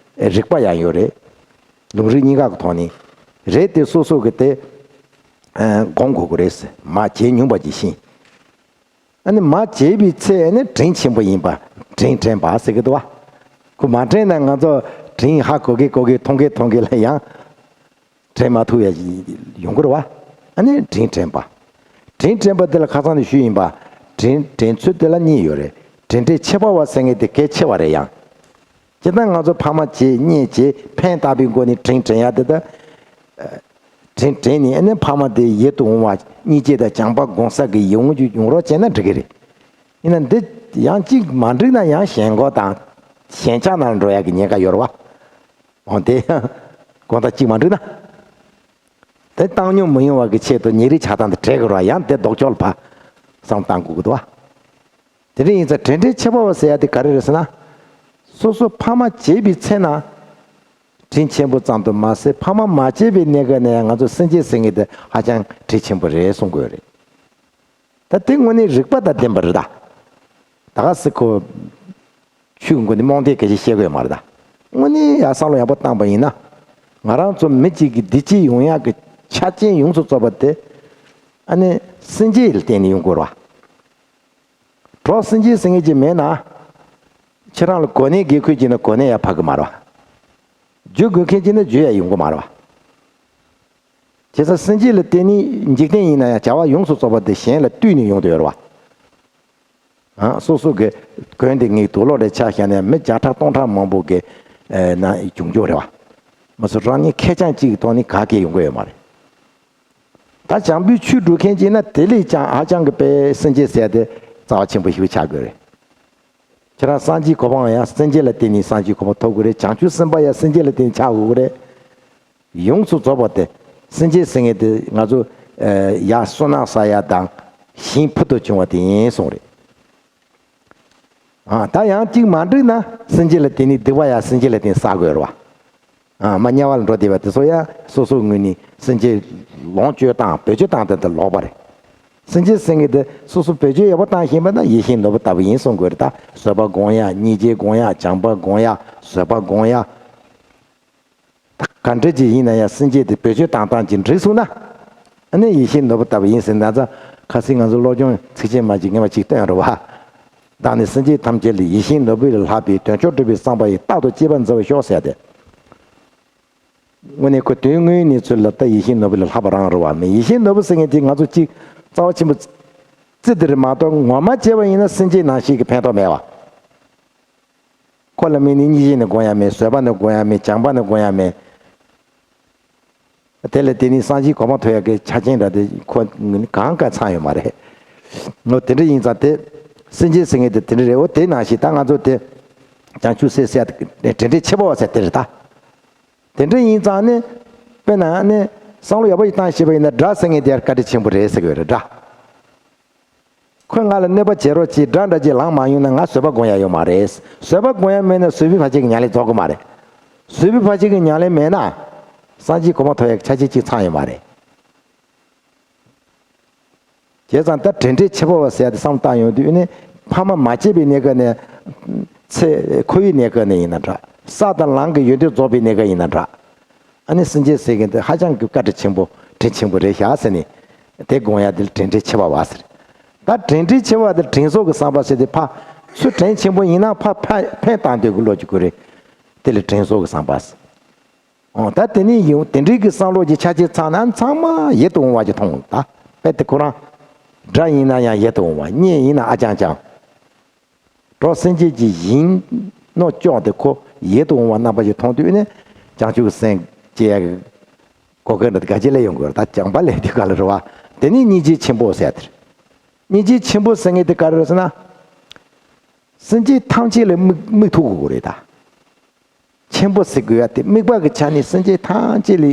རིག་པ་ཡང་ཡོད་རེད། ལུང་རིགས་གཉིས་ཀ་གི་ཐོག་ནས་རེད། དེ་སོ་སོ་གི་དེ་ཨ་སྒོམ་དགོས་ཀྱི་རེད། མ་བྱས་མྱོང་པ་ཅིག་ཤེས། ཨ་ནི་མ་བྱས་པའི་ཚེ་ནི་དྲིན་ཆེན་པོ་ཡིན་པ། དྲིན་དྲན་པ་ཟེར་གི་འདུག་བ། ཁོ་མ་དྲན་ན་ང་ཚོ་དྲིན་ཧ་གོ་གི་གོ་གི་མཐོང་གི་མཐོང་གི་ལ་ཡང་དྲན་མ་ཐུབ་ཡ་ཡོང་གི་རེད་བ། ཨ་ནི་དྲིན་དྲན་པ། དྲིན་དྲན་པ་དེ་ལ་ཁ་སང་ནས་ཞུས་ཡིན་པ། དྲིན་དྲན་ཚུལ་དེ་ལ་གཉིས་ཡོད་རེད། དྲིན་དྲན་ཁྱད་པར་བ་ཟེར་མཁན་དེ་གལ་ཆེ་བ་རེད་ཡང་། སྤྱིར་བཏང་ང་ཚོ་ཕ་མ་བྱས། གཉེན་བྱས། ཕན་བཏགས་པའི་སྒོ་ནས་དྲིན་དྲན་ཡ་དེ་ད། དྲིན་དྲན་ནས་ཨ་ནི་ཕ་མ་དེ་ཡིད་དུ་འོང་བ། སྙིང་རྗེ་དང་བྱམས་པ་སྒོམ་ས་གི་ཡིད་འོང་རྒྱུ་ཡོང་རོགས་བྱས་ན་འགྲིག་གི་རེད། ཡིན་ན་འདི་ཡང་གཅིག་མ་འགྲིག་ན་ཡང་ཞེན་ཁོག་དང་ཞེན་ཆགས་ནང་འགྲོ་ཡ་གི་ཉེན་ཁ་ཡོད་རེད་བ། འོན་ཏེ་དགོང་དག་གཅིག་མ་འགྲིག་ན། དེ་བཏང་སྙོམས་མི་ཡོང་བ་གི་ཆེད་དུ་ཉིན་རེའི་ཆགས་སྡང་དེ་བྲལ་དགོས་རེད་བ། ཡང་དེ་ལྡོག་ཕྱོགས་ལ་ཕར་བསམ་བཏང་དགོས་ཀྱི་འདུག་བ། དེ་འདྲ་ཡིན་ཙང་དྲིན་དྲན་ཁྱད་པར་བ་ཟེར་ཡ་དེ་ག་རེ་རེད་ཟེར་ན། སོ་སོ་ཕ་མ་བྱས་པའི་ཚེ་ན་དྲིན་ཆེན་པོ་ཙམ་དུ་མ་ཟད། ཕ་མ་མ་བྱས་པའི་གནས་སྐབས་ནས་ང་ཚོ་སེམས་ཅན་ཟེར་མཁན་དེ་ཧ་ཅང་དྲིན་ཆེན་པོ་རེད་གསུང་དགོས་རེད། ད་དེ་དངོས་གནས་རིགས་པ་དང་ལྡན་པ་རེད་ད། ད་ག་སེ་ཁོ་ཆོས་ཀྱི་སྒོ་ནས་རྨོངས་དད་སྐད་ཆ་བཤད་དགོས་མ་རེད་ད། དངོས་གནས་ཡ་བསམ་བློ་ཡག་པོ་བཏང་པ་ཡིན་ན། ང་རང་ཚོ་མི་གཅིག་གི་བདེ་སྐྱིད་ཡོང་ཡག་གི་ཆ་རྐྱེན་ཡོངས་སུ་རྫོགས་པ་དེ། ཨ་ནི་སེམས་ཅན་ལ་བརྟེན་ནས་ཡོང་དགོས་རེད་བ། གྲོགས་སེམས་ཅན་ཟེར་མཁན་ཅིག་མེད་ན། ཁྱེད་རང་ལ་གོ་གནས་དགེ་ཁུལ་གྱིས་ན་གོ་གནས་ཡང་ཕ་གི་མ་རེད་བ། རྒྱུ་དགོས་མཁན་གྱིས་ན་རྒྱུ་ཡང་ཡོང་གི་མ་རེད་བ། བྱས་ཙང་སེམས་ཅན་ལ་བརྟེན་ནས། འཇིག་རྟེན་ཡིན་ན་ཡང་བྱ་བ་ཡོངས་སུ་རྫོགས་པ་དེ་གཞན་ལ་བསྟུན་ནས་ཡོང་དུ་ཡོད་རེད་བ། ཨ་སོ་སོ་གི་གོན་དེ་ངའི་དུག་ལོག་རེ་ཆ་བཞག་ནས་མི་བརྒྱ་ཕྲག་སྟོང་ཕྲག་མང་པོ་གི་ཨ་ན་བྱུང་ཆོག་རེད་བ། མ་སོ་རང་ཉིད་ཁེར་རྐྱང་གཅིག་གི་ཐོག་ནས་ག་གེ་ཡོང་གི་ཡོད་མ་རེད། ད་བྱང་བུའི་ཆོས་སྒྲུབ་མཁན་ཅིག་ན་དེ་ལས་ཀྱང་ཧ་ཅང་གི་དཔེ་སེམས་ཅན་ཟེར་དེ་རྩ་བ་ཆེན་པོ་ཞིག་ཆགས་དགོས་རེད། ཁྱེད་རང་སངས་རྒྱས་གོ་འཕང་ཡང་སེམས་ཅན་ལ་བརྟེན་ནས་སངས་རྒྱས་གོ་འཕང་ཐོབ་དགོས་རེད། བྱང་ཆུབ་སེམས་དཔའ་ཡང་སེམས་ཅན་ལ་བརྟེན་ནས་ཆགས་དགོས་རེད། ཡོངས་སུ་རྫོགས་པ་དེ་སེམས་ཅན་ཟེར་མཁན་དེ་ང་ཚོ་ཡར་བསོད་ནམས་བསགས་ཡ་དང་ཞིང་ཕུལ་དུ་བྱུང་བ་དེ་ཡིན་གསུངས་རེད། ཨ་ད་ཡང་གཅིག་མ་འགྲིག་ན་སེམས་ཅན་ལ་བརྟེན་ནས་སྡིག་པ་ཡང་སེམས་ཅན་ལ་བརྟེན་བསགས་དགོས་རེད་བ། ཨ་མ་དམྱལ་བ་ལ་འགྲོ་བསྡད་པ་དེ་ཚོ་ཡང་སོ་སོའི་ངོས་ནས་སེམས་ཅན་ལོངས་སྤྱོད་སྟངས་བེད་སྤྱོད་སྟངས་དེ་དེ་ལོག་པ་རེད། སེམས་ཅན་ཟེར་མཁན་དེ་སོ་སོ་བེད་སྤྱོད་ཡག་པོ་བཏང་ཤེས་པ་ན་ཡིད་བཞིན་ནོར་བུ་ལྟ་བུ་ཡིན་གསུང་དགོས་རེད། ད་བཟོད་པ་སྒོམ་ཡ། སྙིང་རྗེ་སྒོམ་ཡ། བྱམས་པ་སྒོམ་ཡ། བཟོད་པ་སྒོམ་ཡ། ད་ག་འདྲ་ཅིག་ཡིན་ན་ཡང་སེམས་ཅན་དེ་བེད་སྤྱོད་བཏང་སྟངས་ཅིག་འགྲིག་སོང་ན། ཨ་ནི་ཡིད་བཞིན་ནོར་བུ་ལྟ་བུ་ཡིན་ཟེར་ན། ད་ཁ་སང་ང་ཚོ་སློབ་སྦྱོང་ཚིགས་བཅད་མ་ཅིག་ངེས་པ་ཅིག་བཏོན་རེད་བ། བདག་ནི་སེམས་ཅན་ཐམས་ཅད་ལ། ཡིད་བཞིན་ནོར་བུ་ལས་ལྷག་པའི། དོན་མཆོག་སྒྲུབ་པའི་བསམ་པ་ཡིས། རྟག་ཏུ་གཅེས་པར་མཛད་པར་ཤོག་ཟེར་ཏེ། དངོས་གནས་ཁོ་དོན་དངོས་གནས་ཚུལ་ལ་ད་ཡིད་བཞིན་ནོར་བུ་ལས་ལྷག་པ་རང་རེད་བ། མི་ཡིད་བཞིན་ནོར་བུ་ཟེར་མཁན་དེ་ང་ཚོ་གཅིག་རྩ་བ་ཆེན་པོ་བརྩི་དེ་རེད་མ་གཏོགས། ངོ་མ་བྱས་པ་ཡིན་ན་སེམས་ཅན་ནང་བཞིན་གྱི་ཕན་ཐོགས་མེད་བ། ཁོ་ལ་དམིགས་ནས་སྙིང་རྗེ་ནི་སྒོམ་ཡ་མེད། བཟོད་པ་ནི་སྒོམ་ཡ་མེད། བྱམས་པ་ནི་སྒོམ་ཡ་མེད། དེ་ལས་དེ་ནི་སངས་རྒྱས་གོ་འཕང་ཐོབ་ཡ་གི་ཆ་རྐྱེན་འདྲ་དེ་ཁོ་གང་ག་ཚང་ཡོད་མ་རེད། ངོ་དེ་འདྲ་ཡིན་ཙང་དེ་སེམས་ཅན་ཟེར་མཁན་དེ་དེ་འདྲ་རེད། འོ་དེ་ནང་བཞིན་ད་ང་ཚོ་དེ་བྱང་ཆུབ་སེམས་ཟེར་ཡ་དེ་དྲིན་དྲན་ཁྱད་པར་བ་ཟེར་དེ་རེད་ད། དེ་འདྲ་ཡིན་ཙང་ནི་དཔེར་ན་ནི་བསམ་བློ་ཡག་པོ་ཞིག་བཏང་ཤེས་པ་ཡིན་ན། དགྲ་ཟེར་མཁན་དེ་ཡར་བཀའ་དྲིན་ཆེན་པོ་རེད་ཟེར་གི་ཡོད་རེད་དགྲ། ཁོས་ང་ལ་གནོད་པ་བྱེད་རོགས་གྱིས། དགྲ་འདྲ་ཅིག་ལངས་མ་ཡོང་ན་ང་བཟོད་པ་སྒོམ་ཡ་ཡོད་མ་རེད། བཟོད་པ་སྒོམ་ཡ་མེད་ན་བཟོད་པའི་བར་ཆད་ཀྱི་ཉམས་ལེན་རྫོགས་ཀྱི་མ་རེད། བཟོད་པའི་བར་ཆད་ཀྱི་ཉམས་ལེན་མེད་ན་སངས་རྒྱས་གོ་འཕང་ཐོབ་ཡ་གི་ཆ་རྐྱེན་གཅིག་ཚང་ཡོད་མ་རེད། བྱས་ཙང་ད་དྲིན་དྲན་ཁྱད་པར་བ་ཟེར་ཡ་དེ་བསམ་བློ་བཏང་ཡོང་དུས་ནི། ཕ་མ་མ་སྐྱེས་པའི་གནས་སྐབས་ནས། ཚེ་འཁོར་བའི་གནས་སྐབས་ནས་ཡིན་ན་འདྲ། ས་དང་ལམ་གྱི་ཡོན་ཏན་རྫོགས་པའི་གནས་སྐབས་ཡིན་ན་འདྲ། ཨ་ནི་སེམས་ཅན་ཟེར་མཁན་དེ་ཧ་ཅང་གི་བཀའ་དྲིན་ཆེན་པོ། དྲིན་ཆེན་པོ་རེད་ཤག་ཟེར་ནས། དེ་དགོངས་ཡ་དེ་ལ་དྲིན་དྲན་ཆེ་བ་བ་ཟེར། ད་དྲིན་དྲན་ཆེ་བ་དེ་དྲིན་གཟོ་གི་བསམ་པ་ཟེར་དེ་ཕ། ཚུར་དྲིན་ཆེན་པོ་ཡིན་ན་ཕ་ཕན་ཕན་བཏགས་འདོད་ཀྱི་བློ་ཅིག་དགོས་རེད། དེ་ལ་དྲིན་གཟོ་གི་བསམ་པ་ཟེར། འོ་ད་དེ་ནས་ཡང་དེ་འདྲའི་གི་བསམ་བློ་གྱི་ཆ་རྐྱེན་ཚང་ན་ཚང་མ་ཡིད་དུ་འོང་བ་ཅིག་མཐོང་། ད་དཔེ་དེ་ཁོ་རང་། དགྲ་ཡིན་ན་ཡང་ཡིད་དུ་འོང་བ། གཉེན་ཡིན་ན་ཨ་ཅང་ཅང་། གྲོགས་སེམས་ཅན་གྱི་ཡིན་ནོ་ཅོག་དེ་ཁོ་ཡིད་དུ་འོང་བ་རྣམ་པ་ཞིག་མཐོང་དུས་ནས། བྱང་ཆུབ་སེམས་སྐྱེ་ཡག་གི་གོ་སྐབས་འདི་ག་ཅི་ལས་ཡོང་དགོས་རེད། ད་བྱམས་པ་ལས་དེ་ག་ལ་རེད་བ། དེ་ནས་སྙིང་རྗེ་ཆེན་པོ་ཟེར་དེ་རེད། སྙིང་རྗེ་ཆེན་པོ་ཟེར་མཁན་དེ་ག་རེ་རེད་ཟེར་ན། སེམས་ཅན་ཐམས་ཅད་ལ་དམིགས་དམིགས་ཐུབ་དགོས་རེད་ད། ཆེན་པོ་ཟེར་དགོས་ཡ་དེ་དམིགས་པ་གི་ཆ་ནས་སེམས་ཅན་ཐམས་ཅད་ལ་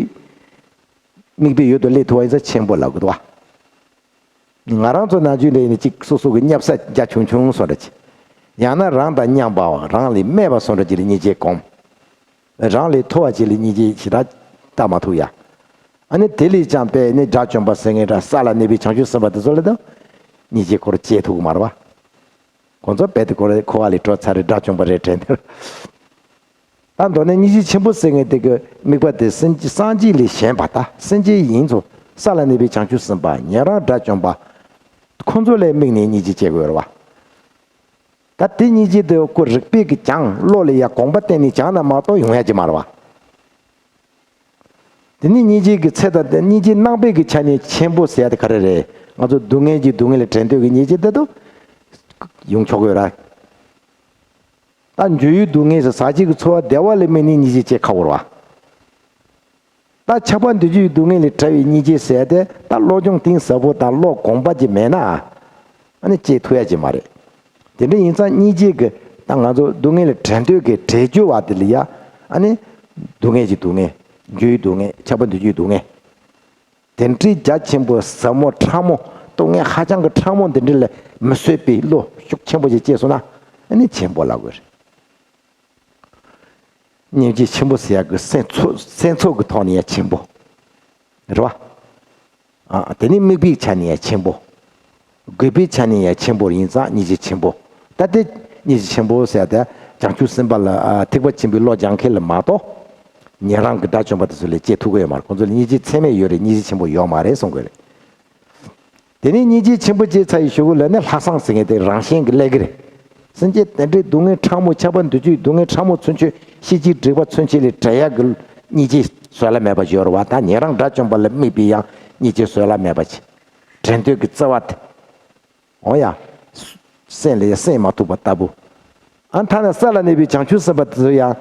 དམིགས་པའི་ཡུལ་དུ་སླེབས་ཐུབ་པ་ཡིན་ཙང་ཆེན་པོ་ལབ་དགོས་འདུག་བ། ང་རང་ཚོ་ནང་རྒྱུན་ལས་ནི་གཅིག་སོ་སོ་གི་བསྙབ་ས་རྒྱ་ཆུང་ཆུང་བཟོ་འདྲ་ཅིག། ཡང་ན་རང་དང་མཉམ་པའམ་རང་ལས་དམན་པ་བཟོ་འདྲ་ཅིག་ལ་སྙིང་རྗེ་སྒོམ། རང་ལས་མཐོ་བ་ཅིག་ལ་སྙིང་རྗེ་ཞེ་དྲག་བལྟ་མ་ཐུབ་ཡ། ཨ་ནི་དེ་ལས་ཀྱང་དཔེ་ནི་དགྲ་བཅོམ་པ་ཟེར་མཁན་འདྲ། ས་ལ་གནས་པའི་བྱང་ཆུབ་སེམས་དཔའ་དེ་ཚོ་ལ་དང་སྙིང་རྗེ་ཁོ་རང་སྐྱེ་ཐུབ་ཀྱི་མ་རེད་བ། ཁོང་ཚོ་རྦད་དེ་ཁོ་རེ་འཁོར་བ་ལས་གྲོལ་ཚར་རེད། དགྲ་བཅོམ་པ་རེད་དྲན་དེར། ད་མདོར་ན་སྙིང་རྗེ་ཆེན་པོ་ཟེར་མཁན་དེ་གི་དམིགས་པ་དེ་སེམས་སངས་རྒྱས་ལས་གཞན་པ། ད་སེམས་ཅན་ཡིན་ཚོ། ས་ལ་གནས་པའི་བྱང་ཆུབ་སེམས་དཔའ། ཉན་རང་དགྲ་བཅོམ་པ། ཁོང་ཚོ་ལ་དམིགས་ནས་སྙིང་རྗེ་སྐྱེ་དགོས་རེད་བ། ད་དེ་སྙིང་རྗེ་དེ་ཁོ་རིག་པས་ཀྱིས་སྦྱངས། བློ་ལ་ཡ་དགོངས་པ་བསྟན་ནས་སྦྱངས་ན་མ་གཏོགས་ཡོང་ཡ་ཅིག་མ་རེད་བ། དེ་ནི་སྙིང་རྗེ་གི་ཚད་དང་། དེ་སྙིང་རྗེ་རྣམ་པའི་གི་ཆ་ནས་ཆེན་པོ་ཟེར་ཡ་དེ་ག་རེ་རེད། ང་ཚོ་སྡུག་བསྔལ་གྱི་སྡུག་བསྔལ་ལས་བྲལ་འདོད་ཀྱི་སྙིང་རྗེ་དེ་དང་ཡོང་ཆོག་གི་ཡོད་ར། ད་འགྱོད་པའི་སྡུག་བསྔལ་ཟེར། ཟག་བཅས་ཀྱི་ཚོར་བ་བདེ་བ་ལ་དམིགས་ནས་སྙིང་རྗེ་སྐྱེ་ཁག་པོ་རེད་བ། ད་ཆགས་པ་འདོད་འཇོའི་སྡུག་བསྔལ་ལས་བྲལ་བའི་སྙིང་རྗེ་ཟེར་ཏེ། ད་བློ་སྦྱོང་གཏིང་ཟབ་པོ་དང་བློ་གོམས་པ་ཅིག་མེད་ན། ཨ་ནི་སྐྱེ་ཐུབ་ཡ་ཅིག་མ་རེད། དེ་འདྲ་ཡིན་ཙང་སྙིང་རྗེ་གི། ད་ང་ཚོ་སྡུག་བསྔལ་ལས་བྲལ་འདོད་ཀྱི་བྲལ་འགྱུར་བ་དེ་ལ་ཡ། ཨ་ནི་སྡུག་བསྔལ་གྱི་སྡུག་བསྔལ། འགྱོད་པའི་སྡུག་བསྔལ། ཆགས་པ་འདོད་འཇོའི་སྡུག་བསྔལ། དེ་འདྲའི་རྒྱ་ཆེན་པོ་ཟབ་མོ་ཕྲ་མོ། སྡུག་བསྔལ་ཧ་ཅང་གི་ཕྲ་མོ་འདི་འདྲ་ལ་མི་བཟོད་པའི་བློ་ཤུགས་ཆེན་པོ་ཞིག་སྐྱེས་སོང་ན། ཨ་ནི་ཆེན་པོ་ལབ་དགོས་རེད། སྙིང་རྗེ་ཆེན་པོ་ཟེར་ཡག་གི་སེམས་ཚོར། སེམས་ཚོར་གི་ཐོག་ནས་ཡང་ཆེན་པོ་རེད་བ། ཨ། དེ་ནི་དམིགས་པའི་ཆ་ནས་ཡང་ཆེན་པོ། དགོས་པའི་ཆ་ནས་ཡང་ཆེན་པོ་ཡིན་ཙང་སྙིང་རྗེ་ཆེན་པོ། ད་དེ་སྙིང་རྗེ་ཆེན་པོ་ཟེར་ཡ་དེ་བྱང་ཆུབ་སེམས་དཔའ་ལ། ཨ། ཐེག་པ་ཆེན་པོའི་བློ་སྦྱང་མཁན་ལ་མ་གཏོགས། ཉན་རང་གི་དགྲ་བཅོམ་པ་དེ་ཚོ་ལ་སྐྱེ་ཐུབ་ཀྱི་ཡོད་མ་རེད། ཁོང་ཚོ་ལ་སྙིང་རྗེ་ཚད་མེད་ཡོད་རེད། སྙིང་རྗེ་ཆེན་པོ་ཡོད་མ་རེད་གསུང་གི་རེད། དེ་ནས་སྙིང་རྗེ་ཆེན་པོ་སྐྱེས་ཚར་བའི་གཞུག་གུ་ལ་ནི་ལྷག་བསམ་ཟེར་མཁན་དེ་རང་བཞིན་གྱིས་སླེབས་ཀྱི་རེད། སེམས་ཅན་དེ་འདྲའི་སྡུག་བསྔལ་ཕྲ་མོ། ཆགས་པ་འདོད་འཇོའི་སྡུག་བསྔལ་ཕྲ་མོ་ཚུན་ཆད། ཤེས་བྱའི་སྒྲིབ་པ་ཚུན་ཆད་ལས་བྲལ་ཡག་གི་སྙིང་རྗེ་བཟོད་གླགས་མེད་པ་ཡོད་རེད་བ། ད་ཉན་རང་དགྲ་བཅོམ་པ་ལ་དམིགས་པའི་ཡང་སྙིང་རྗེ་བཟོད་གླགས་མེད་པ་ཅིག། བྲལ་འདོད་ཀྱི་བརྩེ་བ་དེ། འོ་ཡ། སེམས་ལ་ཡ་སེམས་མ་ཐུབ་པ་ལྟ་བུ། ཨ། ཐ་ན་ས་ལ་གནས་པའི་བྱང་ཆུབ་སེམས་དཔའ་དེ་ཚོ་ཡང་།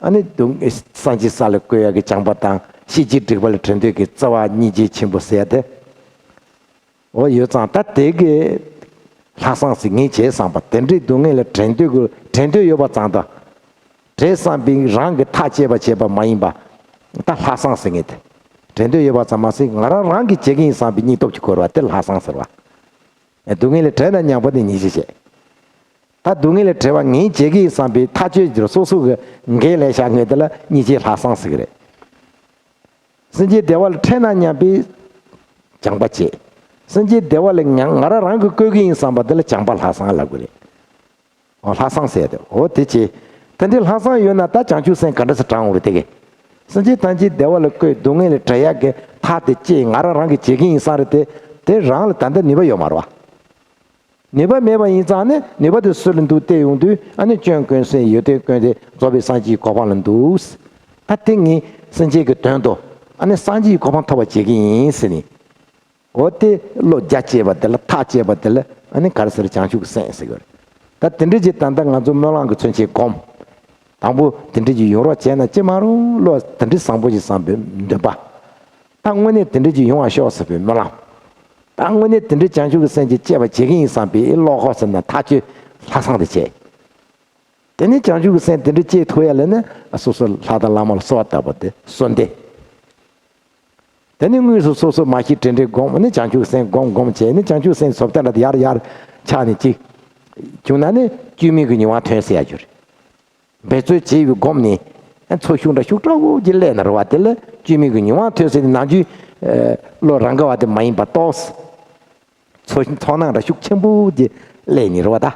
ཨ་ནི་སྡུག་བསྔལ་སངས་རྒྱས་ས་ལ་བཀོད་ཡག་གི་བྱམས་པ་དང་། ཤེས་བྱའི་སྒྲིབ་པ་ལས་བྲལ་འདོད་ཀྱི་བརྩེ་བ། སྙིང་རྗེ་ཆེན་པོ་ཟེར་ཡ་དེ། འོ་ཡོད་ཙང་ད་དེ་གི་ལྷག་བསམ་ཟེར་ངས་བྱས་བསམ་པ། དེ་འདྲའི་སྡུག་བསྔལ་ལས་བྲལ་འདོད་ཀྱི། བྲལ་འདོད་ཡོད་པ་ཙམ་དང་། བྲལ་བསམ་པའི་རང་གི་ཐག་བཅད་པ་བྱས་པ་མ་ཡིན་པ། ད་ལྷག་བསམ་ཟེར་མཁན་དེ། བྲལ་འདོད་ཡོད་པ་ཙམ་མ་ཟད་ང་རང་རང་གིས་བྱེད་ཀྱི་ཡིན་བསམ་པའི་སྙིང་སྟོབས་ཀྱིས་འཁོར་བ་དེ་ལྷག་བསམ་ཟེར་བ། སྡུག་བསྔལ་ལས་བྲལ་ན་སྙམ་པ་ནི་སྙིང་རྗེ་བྱས། ད་སྡུག་བསྔལ་ལས་བྲལ་བ་ངས་བྱེད་ཀྱི་ཡིན་བསམ་པའི་ཐག་གཅོད་ཀྱི་སོ་སོ་གི་འགན་ལེན་བྱ་མཁན་དེ་ལ་སྙིང་རྗེའི་ལྷག་བསམ་ཟེར་གི་རེད། སེམས་ཅན་བདེ་བ་ལ་འཕྲད་ན་སྙམ་པའི་བྱམས་པ་བྱས། སེམས་ཅན་བདེ་བ་ལ་ང་ང་རང་རང་གིས་བཀོད་ཀྱི་ཡིན་བསམ་པ་དེ་ལ་བྱམས་པ་ལྷག་བསམ་ལབ་དགོས་རེད། འོ་ལྷག་བསམ་ཟེར་ཏེ། འོ་དེ་བྱས། དེ་འདྲའི་ལྷག་བསམ་ཡོད་ན་ད་བྱང་ཆུབ་སེམས་ག་འདྲ་སེ་དྲང་འོང་རེད་དེ་གས། སེམས་ཅན་ཐམས་ཅད་བདེ་བ་ལ་བཀོད། སྡུག་བསྔལ་ལས་བྲལ་ཡག་གི་ཐག་དེ་བཅད། ང་རང་རང་གིས་བྱེད་ཀྱི་ཡིན་བསམ་རེད་དེ། དེ་རང་ལ་ད་ལྟ་ནུས་པ་ཡོད་མ་རེད་བ། ནུས་པ་མེད་པ་ཡིན་ཙང་ནི་ནུས་པ་དེ་སུ་ལ་འདུག་བལྟས་ཡོང་དུས། ཨ་ནི་སྐྱོན་ཀུན་ཟད། ཡོན་ཏན་ཀུན་ལྡན། རྫོགས་པའི་སངས་རྒྱས་ཀྱི་གོ་འཕང་ལ་འདུག། ད་དེ་ངས་སེམས་ཅན་གྱི་དོན་དུ། ཨ་ནི་སངས་རྒྱས་ཀྱི་གོ་འཕང་ཐོབ་པར་བྱེད་ཀྱི་ཡིན་ཟེར་ནས། འོ་དེ་བློ་རྒྱ་བསྐྱེད་པ་དེ་ལ། ཐག་བཅད་པ་དེ་ལ། ཨ་ནི་ག་རེ་ཟེར། བྱང་ཆུབ་ཀྱི་སེམས་ཟེར་གི་རེད། ད་དེ་འདྲ་ཅིག་ད་ལྟ་ང་ཚོ་སྨོན་ལམ་གྱི་མཚོན་བྱེད་སྒོམ། དང་པོ་དེ་འདྲ་ཅིག་ཡོང་རོགས་བྱས་ན་ཅི་མ་རུང་བློ་དེ་འདྲ་བཟང་པོ་ཞིག་བསམ་པའི་འདུན་པ། ད་དངོས་གནས་དེ་འདྲ་ཅིག་ཡོང་བར་ཤོག་ཟེར་བའི་སྨོན་ལམ། ད་དངོས་གནས་དེ་འདྲ་བྱང་ཆུབ་ཀྱི་སེམས་ཅིག་སྐྱེ་བར་བྱེད་ཀྱི་ཡིན་བསམ་པའི་བློ་ཁོག་ཟེར་ན་ཐག་ཆོད་ལྷག་བསམ་དེ་བྱས། དེ་ནས་བྱང་ཆུབ་ཀྱི་སེམས་དེ་འདྲ་སྐྱེ་ཐུབ་ཡ་ལ་ནི་སོ་སོ་ལྷ་དང་བླ་མ་ལ་གསོལ་བ་བཏབ་པ་དེ་གསོལ་འདེབས། དེ་ནས་དངོས་སུ་སོ་སོ་མ་ཤི་དྲན་དྲན་སྒོམ། ནི་བྱང་ཆུབ་སེམས་སྒོམ་སྒོམ་བྱས་ནི་བྱང་ཆུབ་སེམས་བཟོ་ལྟ་འདྲ་དེ་ཡར་ཡར་ཆགས་ནས་ཅིག་བྱུང་ན་ནི་བཅོས་མིན་གྱི་མྱོང་བ་ཐོན་ཟེར་ཡ་རྒྱུ་རེད། འབད་རྩོལ་བྱས་པའི་སྒོམ་ནི་ཚོར་ཤུགས་འདྲ་ཤུགས་དྲག་པོ་ཅིག་སླེབས་ན་རེད་བ། དེ་ལ་བཅོས་མིན་གྱི་མྱོང་བ་ཐོན་ཟེར་ནི་ནམ་རྒྱུན་བློ་རང་ག་བ་དེ་མ་ཡིན་པ་ཏོག་ཙམ་ཚོར་ཚོར་སྣང་འདྲ་ཤུགས་ཆེན་པོ་ཅིག་སླེབས་ནི་རེད་བ་ད།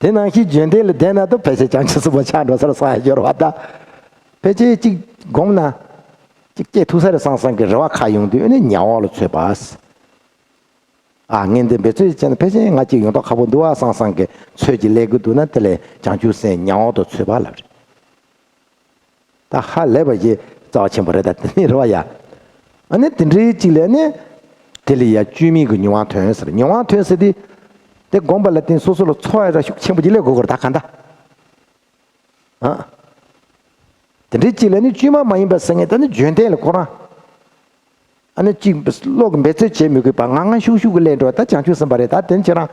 དེ་ནང་བཞིན་རྒྱུན་གཏན་ལ་བསྡད་ན་ད་ཕལ་ཆེར་བྱང་ཆུབ་སེམས་དཔའ་ཆགས་འགྲོ་ས་རེད་བསམ་ཡ་ཡོད་རེད་བ་ད། ཕལ་ཆེར་གཅིག་སྒོམ་ན་གཅིག་སྐྱེ་ཐུབ་ས་རེད་བསམ་བསམ་གྱི་རེ་བ་ཁ་ཡོང་དུས་ཨ་ནི་ཉ་འོག་ལ་ཚུད་པ། ཨ་ངས་འདི་འབད་རྩོལ་བྱས་ན་ཕལ་ཆེར་ང་གཅིག་ཡོང་མདོག་ཁ་པོ་འདུག་ཨ་བསམ་བསམ་གྱི་ཚོད་ཀྱིས་སླེབས་ཀྱི་འདུག་ན་དེ་ལས་བྱང་ཆུབ་སེམས་ཉ་འོག་ཏུ་ཚུད་པ་ལབ་རེད། ད་ཧ་ལས་པ་ཞིག་རྩ་བ་ཆེན་པོ་རེད་ད་དེ་ནི་རེད་བ་ཡ། ཨ་ནི་དེ་འདྲའི་གཅིག་ལས་ནི། དེ་ལས་ཡ་བཅོས་མིན་གྱི་མྱོང་བ་ཐོན་ཟེར་མྱོང་བ་ཐོན་ཟེར་དུས། དེ་སྒོམ་པ་ལ་བརྟེན་སོ་སོ་ལ་ཚོར་བ་ར་ཤུགས་ཆེན་པོ་ཅིག་སླེབས་དགོས་ཀྱི་རེད་ད་ག་འདྲ། ཨ། དེ་འདྲའི་གཅིག་ལས་ནི་བཅོས་མ་མ་ཡིན་པ་ཟེར་མཁན་ད་ནི་རྒྱུན་གཏན་ལ་ཁོ་རང་། ཨ་ནི་གཅིག་བློ་གི་འབད་རྩོལ་བྱེད་མི་དགོས་པ་ངང་ངང་ཤུགས་ཤུགས་ཀྱིས་སླེབས་འགྲོ་བ་ད་བྱང་ཆུབ་སེམས་དཔའ་རེད་ད་དེ་ནི་ཁྱེད་རང་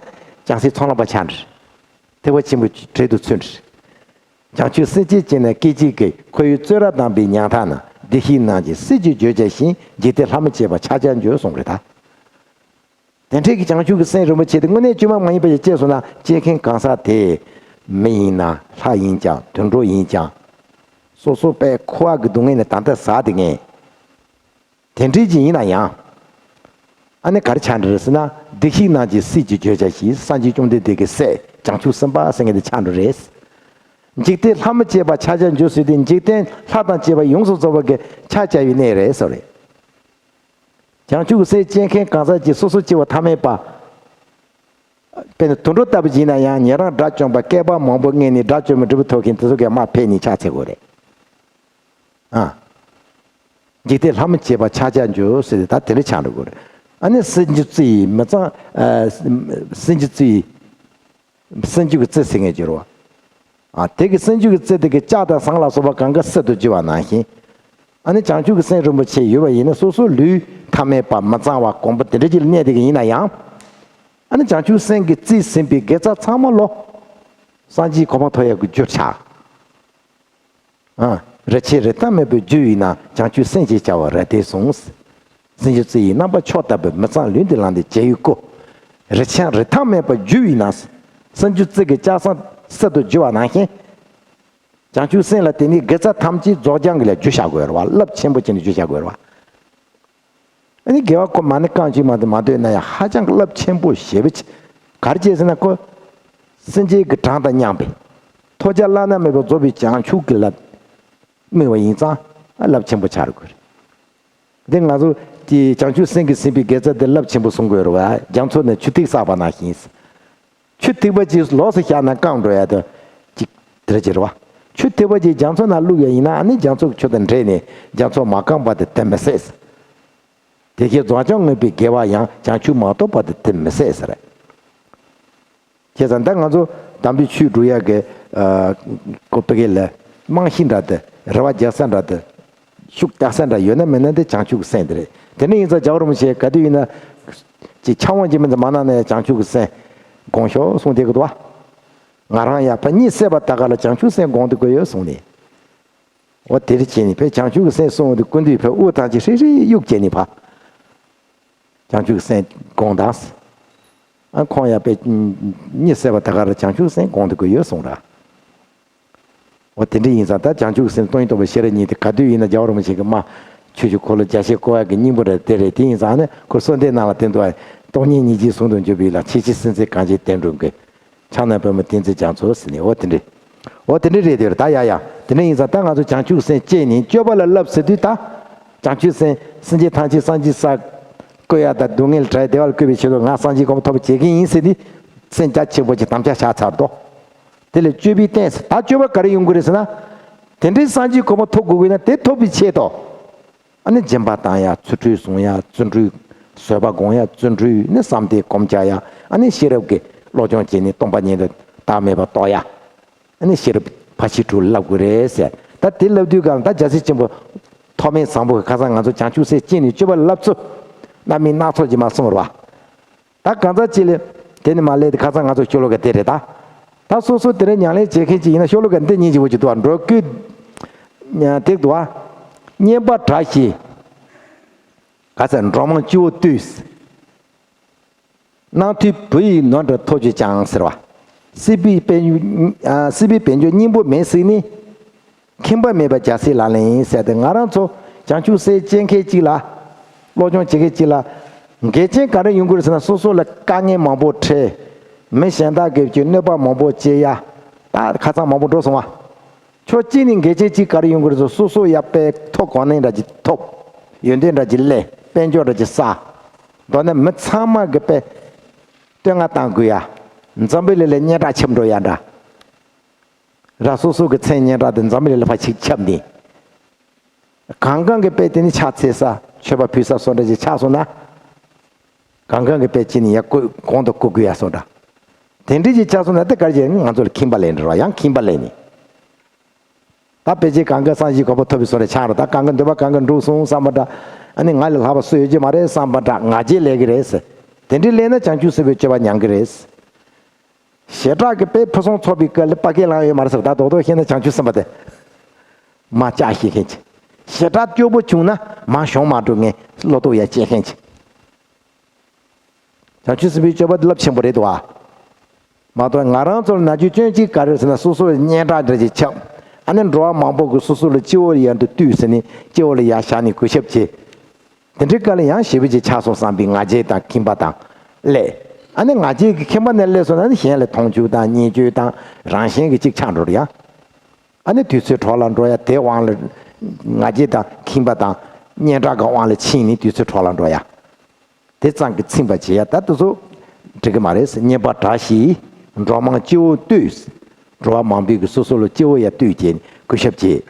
བྱང་སེམས་ཚོང་ལམ་པ་ཆགས་འདྲ། ཐེག་པ་ཆེན་པོའི་གྲལ་དུ་ཚུད་འདྲ། བྱང་ཆུབ་སེམས་བསྐྱེད་ཅིག་ནི་སྐད་ཅིག་གིས་ཁོ་ཡི་བཙོན་རར་བསྡམས་པའི་ཉག་ཕྲ་ན་བདེ་གཤེགས་རྣམས་ཀྱིས་གསེར་གྱི་བརྗོད་བྱ་བཞིན་འཇིག་རྟེན་ལྷ་མོ་བྱེད་པ་ཕྱག་རྒྱར་འགྱུར་གསུངས་རེད་ད། དེ་འདྲའི་གི་བྱང་ཆུབ་ཀྱི་སེམས་རིན་པོ་ཆེ་དེ་དངོས་གནས་བཅོས་མ་མ་ཡིན་པ་ཞིག་སྐྱེས་སོང་ན་སྐྱེས་མཁན་གང་ཟག་དེ་མི་ཡིན་ན་ལྷ་ཡིན་ཀྱང་དུད་འགྲོ་ཡིན་ཀྱང་། སོ་སོ་པའི་འཁོར་བ་གི་སྡུག་བསྔལ་ནས་ད་ལྟ་ཟག་བསྡད་མཁན། དེ་འདྲའི་ཅིག་ཡིན་ན་ཡང་། ཨ་ནི་ག་རེ་ཆགས་འགྲོ་རེད་ཟེར་ན་བདེ་གཤེགས་རྣམས་ཀྱིས་གསེར་གྱི་བརྗོད་བྱ་ཞིག་སངས་རྒྱས་བཅོམ་ལྡན་འདས་ཀྱི་སྲས་བྱང་ཆུབ་སེམས་དཔའ་ཟེར་མཁན་དེ་ཆགས་འགྲོ་རེད། འཇིག་རྟེན་ལྷ་མོ་བྱེད་པ་ཕྱག་རྒྱར་འགྱུར་ཟེར་དུས་འཇིག་རྟེན་ལྷ་དང་བཅས་པ་ཡོངས་སུ་རྫོགས་པ་གི་ཕྱག་བྱ་བའི་གནས་རེད་ཟེར་རེད། བྱང་ཆུབ་ཀྱི་སེམས་སྐྱེ་མཁན་གང་ཟག་གིས་སོ་སོ་སྐྱེ་བོ་ཐ་མལ་པ། དཔེར་ན་དུད་འགྲོ་ལྟ་བུ་ཡིན་ན་ཡང་ཉན་རང་དགྲ་བཅོམ་པ་བསྐལ་པ་མང་པོ་སྔོན་ནས་དགྲ་བཅོམ་པའི་འབྲས་བུ་ཐོབ་མཁན་དེ་ཚོ་གས་མར་ཕེབས་ནས་ཕྱག་འཚལ་དགོས་རེད། ཨ། འཇིག་རྟེན་ལྷ་མོ་བྱེད་པ་ཕྱག་རྒྱར་འགྱུར་ཟེར་ཏེ་ད་དེ་འདྲ་ཆགས་འགྲོ་དགོས་རེད། ཨ་ནི་སེམས་ཀྱི་རྩི་ཡིས་མི་གཙང་། ཨ། སེམས་ཀྱི་རྩི་ཡིས། སེམས་རྒྱུད་ཀྱི་རྩི་ཟེར་མཁན་ཅིག་རེད་བ། ཨ། དེ་གི་སེམས་རྒྱུད་ཀྱི་རྩི་དེ་གི་ལྕགས་དང་ཟངས་ལ་སོགས་པ་གང་ག་གསེར་དུ་བསྒྱུར་བ་ནང་བཞིན། ཨ་ནི་བྱང་ཆུབ་ཀྱི་སེམས་རིན་པོ་ཆེ་ཡོད་པ་ཡིན་ན་སོ་སོ་ལུས་ཐ་མལ་པ་མི་གཙང་བ་གོང་བུ་དེ་འདྲ་ཅིག་ལ་གནས་བསྡད་མཁན་ཡིན་ན་ཡང་། ཨ་ནི་བྱང་ཆུབ་སེམས་ཀྱིས་རྩིས་ཟིན་པའི་དགེ་རྩ་ཚང་མ་ལོ། སངས་རྒྱས་གོ་འཕང་ཐོབ་ཡག་གི་རྒྱུར་ཆགས། ཨ། རི་ཆེན་རི་ཐང་མེད་པར་རྒྱུ་བས་ན་བྱང་ཆུབ་སེམས་ཞེས་བྱ་བ་རབ་སྟེར་གསུངས། སེམས་ཀྱི་རྩི་ཡི་རྣམ་པ་མཆོག་ལྟ་བུ་མི་གཙང་ལུས་འདི་བླངས་ཏེ་བྱེད་ཡུལ་སྐུ། རི་ཆེན་རི་ཐང་མེད་པར་རྒྱུ་བས་ན། སེམས་ཀྱི་རྩི་གི་ལྕགས་ཟངས་གསེར་དུ་བསྒྱུར་བ་ནང་བཞིན། བྱང་ཆུབ་སེམས་ལ་བརྟེན་ནས་དགེ་རྩ་ཐམས་ཅད་རྫོགས་བྱང་གི་ལ་རྒྱུ་བཞག་དགོས་རེད་བ། རླབས་ཆེན་པོ་བྱས་ནས་རྒྱུ་བཞག་དགོས་རེད་བ། ཨ་ནི་དགེ་བ་ཁོ་མ་ཎི་རྐང་གཅིག་མ་གཏོགས་མ་འདོན་ན་ཡང་ཧ་ཅང་གི་རླབས་ཆེན་པོ་ཞེ་པོ་ཅིག་ག་རེ་བྱས་ཟེར་ན་ཁོ། སེམས་ཅན་གྱི་གྲངས་དང་མཉམ་པའི། ཐོབ་བྱ་བླ་ན་མེད་པ་རྫོགས་པའི་བྱང་ཆུབ་ཀྱི་ལམ། སྨིན་པ་ཡིན་ཙང་ཨ་རླབས་ཆེན་པོ་ཆགས་དགོས་རེད། འདི་ང་ཚོ་གི་བྱང་ཆུབ་སེམས་ཀྱིས་ཟིན་པའི་དགེ་རྩ་དེ་རླབས་ཆེན་པོ་གསུང་དགོས་རེད་བ། རྒྱ་མཚོ་ནས་ཆུ་ཐིགས་བསགས་པ་ནང་བཞིན། ཆུ་ཐིགས་པ་ཅིག་ལོགས་སུ་བཞག་ན་སྐམ་འགྲོ་ཡ་དེ་ཅིག་དེ་འདྲ་ཅིག་རེད་བ། ཆུ་ཐིགས་པ་ཅིག་རྒྱ་མཚོ་ནང་བླུགས་ཡ་ཡིན་ན་ཨ་ནི་རྒྱ་མཚོ་གི་ཆུ་དང་འདྲེས་ནས་རྒྱ་མཚོ་མ་སྐམ་བར་དུ་དེ་མི་ཟད། དེ་བཞིན་རྫོགས་བྱང་མངོན་པའི་དགེ་བ་ཡང་བྱང་ཆུབ་མ་ཐོབ་བར་དུ་དེ་མི་ཟད་ཟེར། བྱས་ཙང་ད་ང་ཚོ་དམ་པའི་ཆོས་སྒྲུབ་ཡག་གི་ཨ་ཀོ་པེ་ཀེ་ལ་རྨང་གཞི་འདྲ་དེ་རེ་བ་རྒྱག་ས་འདྲ་དེ་ཤུགས་རྒྱག་ས་འདྲ་ཡོད་ན་མེད་ན་དེ་བྱང་ཆུབ་ཀྱི་སེམས་དེ་རེད། དེ་འདྲ་ཡིན་ཙང་རྒྱལ་བ་རིན་པོ་ཆེ་ག་དུས་ཡིན་ན་ཅིག་ཕྱག་དབང་ཅིག་མི་འདི་མ་གནང་ན་ཡང་བྱང་ཆུབ་ཀྱི་སེམས་སྒོམ་ཤོག་གསུངས་བསྡད་ཀྱི་འདུག་བ། ང་རང་ཡང་ཕ་གཉིད་སད་པ་ད་ག་ལ་བྱང་ཆུབ་སེམས་སྒོམ་སྡོད་དགོས་ཡོད་གསུངས་ནས། འོ་དེ་རེད་བྱས་ནས་ཕའི་བྱང་ཆུབ་ཀྱི་སེམས་གསུངས་འདུག་སྐུ་མདུན་ཕའི་དབུ་ཐང་ཅིག་ཧྲིག་ཧྲིག་གཡུག་བྱས་ནས་ཕ། བྱང་ཆུབ་ཀྱི་སེམས་དགོངས་དང་། ཨ་ཁོང་ཡང་པའི་གཉིད་སད་པ་ད་ག་ར་བྱང་ཆུབ་སེམས་དགོངས་ཏེ་དགོས་ཡོད་གསུངས་ར། འོ་དེ་འདྲ་ཡིན་ཙང་ད་བྱང་ཆུབ་སེམས་སྟོང་ཉིད་རྟོགས་པའི་ཤེས་རབ་གཉིས་དེ་ག་དུས་ཡིན་ན་རྒྱལ་བ་རིན་པོ་ཆེ་གི་མ་ཆོས་ཀྱི་འཁོར་ལོ་རྒྱ་ཆེར་བསྐོར་བ་གི་སྙིང་པོ་རེད་དེ་རེད། དེ་ཡིན་ཙང་ནི་ཁོ་གསོལ་འདེབས་ནང་ལ་དེ་འདུག་ཨ། སྟོང་ཉིད་སྙིང་རྗེའི་ཟུང་དུ་འཇུག་པའི་ལམ། ཆེས་ཆེར་སེམས་ཅན་གང་ཞིག་བདེ་འགྲོ་མགོན། ཕྱག་ན་པདྨོ་བསྟན་འཛིན་རྒྱ་མཚོ་ཟེར་ནས་འོ་དེ་འདྲ། འོ་དེ་འདྲ་རེད་དེ་རེད་ད་ཡ་ཡ། དེ་འདྲ་ཡིན་ཙང་ད་ང་ཚོ་བྱང་ཆུབ་སེམས་བསྐྱེད་ནས་སྤྱོད་པ་ལ་བསླབ་ཟེར་དུས་ད། བྱང་ཆུབ་སེམས་སེམས་ཅན་ཐམས་ཅད་སངས་རྒྱས་ས་བཀོད་ཡ་དང་སྡུག་བསྔལ་བྲལ་བདེ་བ་ལ་བཀོད་པའི་ཆེད་དུ་ང་སངས་རྒྱས་གོ་འཕང་ཐོབ་པ་བྱེད་ཀྱི་ཡིན་ཟེར་ནས་སེམས་རྒྱ་ཆེན་པོ་ཅིག་དམ་བཅའ་བཞག་ཚར་དོ། དེ་ལས་སྤྱོད་པའི་རྟེན་ཟེར་ད་སྤྱོད་པ་ག་རེ་ཡོང་གི་རེད་ཟེར་ན། དེ་འདྲའི་སངས་རྒྱས་གོ་འཕང་ཐོབ་དགོས་ཀྱི་ན་དེ་ཐོབ་པའི་ཆེད་དོ། ཨ་ནི་སྦྱིན་པ་བཏང་ཡ་ཆོ་འཕྲུལ་བཟུང་ཡ་བརྩོན་འགྲུས་བཟོད་པ་སྒོམ་ཡ་བརྩོན་འགྲུས་ནི་བསམ་གཏན་སྒོམ་བྱ་ཡ་ཨ་ནི་ཤེས་རབ་ཀྱི་བློ་སྦྱོང་བྱས་ནས་སྟོང་པ་ཉིད་དུ་བདག་མེད་པར་རྟོགས་ཡ། ཨ་ནི་ཤེས་རབ་ཕར་ཕྱིན་དྲུག་བསླབ་དགོས་རེད་ཟེར། ད་དེ་བསླབ་དུས་གང་ལ་ད་རྒྱལ་སྲས་ཆེན་པོ་ཐོགས་མེད་བཟང་པོ་གི་ཁ་སང་ང་ཚོ་བྱང་ཆུབ་སེམས་བསྐྱེད་ནས་སྤྱོད་པ་བསླབ་ཚུལ་རྣམ་སྨིན་སྣ་ཚོགས་ཀྱིས་མ་གསུངས་རེད་བ། ད་གང་ཟག་ཅིག་ལ་དེ་ནི་མ་ལས་དེ་ཁ་སང་ང་ཚོ་ཤོ་ལོ་ཀ་དེ་རེད་ད། ད་སོ་སོ་དེ་རིང་ཉམས་ལེན་བྱེད་མཁན་ཅིག་ཡིན་ན་ཤོ་ལོ་ཀ་འདི་སྙིང་རྗེ་པོ་ཅིག་འདུག་བ། འགྲོ་ཀུན་དེ་འདུག་བ། སྙན་པ་བསྒྲགས་ཤིང་ག་ཚད་འགྲོ་མང་སྤྱི་བོར་བཏུད། སྣང་མཐའི་བུ་ཡི་ནོར་འདྲ་ཐོབ་གྱུར་ཀྱང་ཟེར་བ། སྲིད་པའི་དཔལ་འབྱོར་སྲིད་པའི་དཔལ་འབྱོར་སྙིང་པོ་མེད་ཟེར་ནི། ཁེངས་པ་མེད་པ་རྒྱལ་སྲས་ལག་ལེན་ཡིན་ཟེར་ཏེ་ང་རང་ཚོ་བྱང་ཆུབ་སེམས་བསྐྱེད་མཁན་གཅིག་ལ། སློབ་སྦྱོང་བྱེད་མཁན་གཅིག་ལ། འགལ་རྐྱེན་ག་རེ་ཡོང་གི་རེད་ཟེར་ན་སོ་སོ་ལ་དཀའ་ངལ་མང་པོ་འཕྲད། མི་གཞན་དག་གིས་ཀྱི་གནོད་པ་མང་པོ་བྱེད་ཡ། ད་ཁ་སང་མང་པོ་འགྲོ་སོང་བ། ཕྱོགས་གཅིག་ནས་འགལ་རྐྱེན་གཅིག་ག་རེ་ཡོང་གི་རེད་ཟེར། སོ་སོ་ཡ་དཔེ་ཐོབ་གོ་གནས་འདྲ་ཅིག་ཐོབ། ཡོན་ཏན་འདྲ་ཅིག་སླེབས། དཔལ་འབྱོར་འདྲ་ཅིག་བསགས། མདོར་ན་མི་ཚང་མ་གི་དཔེ་བསྟོད་བསྔགས་བཏང་དགོས་ཡ། འཛམ་བུ་གླིང་ལ་སྙན་གྲགས་ཁྱབ་འགྲོ་ཡ་འདྲ། ར་སོ་སོ་གི་མཚན་སྙན་གྲགས་དེ་འཛམ་བུ་གླིང་ལ་ཕར་ཞིག་ཁྱབ་ནས། གང་གང་གི་དཔེ་དེ་ནི་ཕྱག་འཚལ་ས། མཆོད་པ་ཕུལ་ས་སོགས་འདྲ་ཅིག་ཆགས་སོང་ན། གང་གང་གི་དཔེ་ཅི་ནི་ཡ་བཀོད་གོང་དུ་བཀོད་དགོས་ཡ་སོགས་འདྲ། དེ་འདྲ་ཅིག་ཆགས་སོང་ན་དེ་ག་རེ་བྱས་ན་ང་ཚོ་ལ་ཁེངས་པ་ལེན་འགྲོ་བ། ཡང་ཁེངས་པ་ལེན་ནི། ད་དཔེ་ཅིག་གང་ག་སངས་རྒྱས་གོ་འཕང་ཐོབ་པའི་བཟོ་འདྲ་ཆགས་འགྲོ། ད་གང་ག་འདོད་པ་གང་ག་འགྲུབ་སོང་བསམ་པ་འདྲ། ཨ་ནི་ང་ལས་ལྷག་པ་སུ་ཡོད་ཀྱི་མ་རེད་བསམ་པ་འདྲ། ང་རྒྱལ་སླེབས་ཀྱི་རེད་ཟེར། དེ་འདྲ་སླེབས་ན་བྱང་ཆུབ་སེམས་དཔའི་སྤྱོད་པ་ཉམས་ཀྱི་རེད། ཞེ་དྲག་གི་དཔེ་ཕུན་སུམ་ཚོགས་པའི་སྐབས་ལ་དཔའ་སྐད་ལངས་ཡོད་མ་རེད་ཟེར། ད་རྡོག་རྡོག་བཤད་ན་བྱང་ཆུབ་སེམས་དཔའ་དེ་མར་ལྕགས་བཤད་མཁན་ཅིག། ཞེ་དྲག་སྐྱོ་པོ་བྱུང་ན་མར་གཞུང་མ་འགྲོ་མཁན། བློ་ལྡོག་ཡ་བྱེད་མཁན་ཅིག། བྱང་ཆུབ་སེམས་དཔའི་སྤྱོད་པ་འདི་རླབས་ཆེན་པོ་རེད་དོ། མ་གཏོགས་ང་རང་ཚོར་ན་རྒྱུ་སྐྱོན་གཅིག་ག་རེ་ཟེར་ན། སོ་སོ་ལ་སྙན་གྲགས་འདྲ་ཅིག་ཁྱབ། ཨ་ནི་འགྲོ་བ་མང་པོ་གིས་སོ་སོ་ལ་སྤྱི་བོ་ཡར་དུ་བཏུད་ཟེར་ནས་སྤྱི་བོ་ལ་ཡར་བཞག་ནས་གུས་ཞབས་བྱེད། དེ་འདྲའི་སྐབས་ལ་ཡང་ཞེ་པོ་ཅིག་ཆགས་སོང་བསམ་པའི་ང་རྒྱལ་དང་ཁེངས་པ་དང་སླེབས། ཨ་ནི་ང་རྒྱལ་གྱི་ཁེངས་པ་ནས་སླེབས་སོང་ན་ནི་གཞན་ལ་མཐོང་ཆུང་དང་བརྙས་བཅོས་དང་རང་གཞན་གྱི་གཅིག་ཆགས་འགྲོ་རེད་ཡ། ཨ་ནི་དུས་ཚོད་འཕྲོ་བརླག་འགྲོ་ཡ། དེ་དབང་ལ་ང་རྒྱལ་དང་ཁེངས་པ་དང་སྙན་གྲགས་ཀྱི་དབང་ལ་ཕྱིན་ནས་དུས་ཚོད་འཕྲོ་བརླག་འགྲོ་ཡ། དེ་ཙམ་གྱིས་ཚིམ་པར་བྱེད་ཡ། ད་དེ་ཚོ་འགྲིག་གི་མ་རེད། སྙན་པ་གྲགས་ཤིང་འགྲོ་མང་སྤྱི་བོར་བཏུད། འགྲོ་བ་མང་པོས་ཀྱིས་སོ་སོ་ལ་སྤྱི་བོ་ཡར་བཏུད་བྱས་ནས་གུས་ཞབས་བྱེད།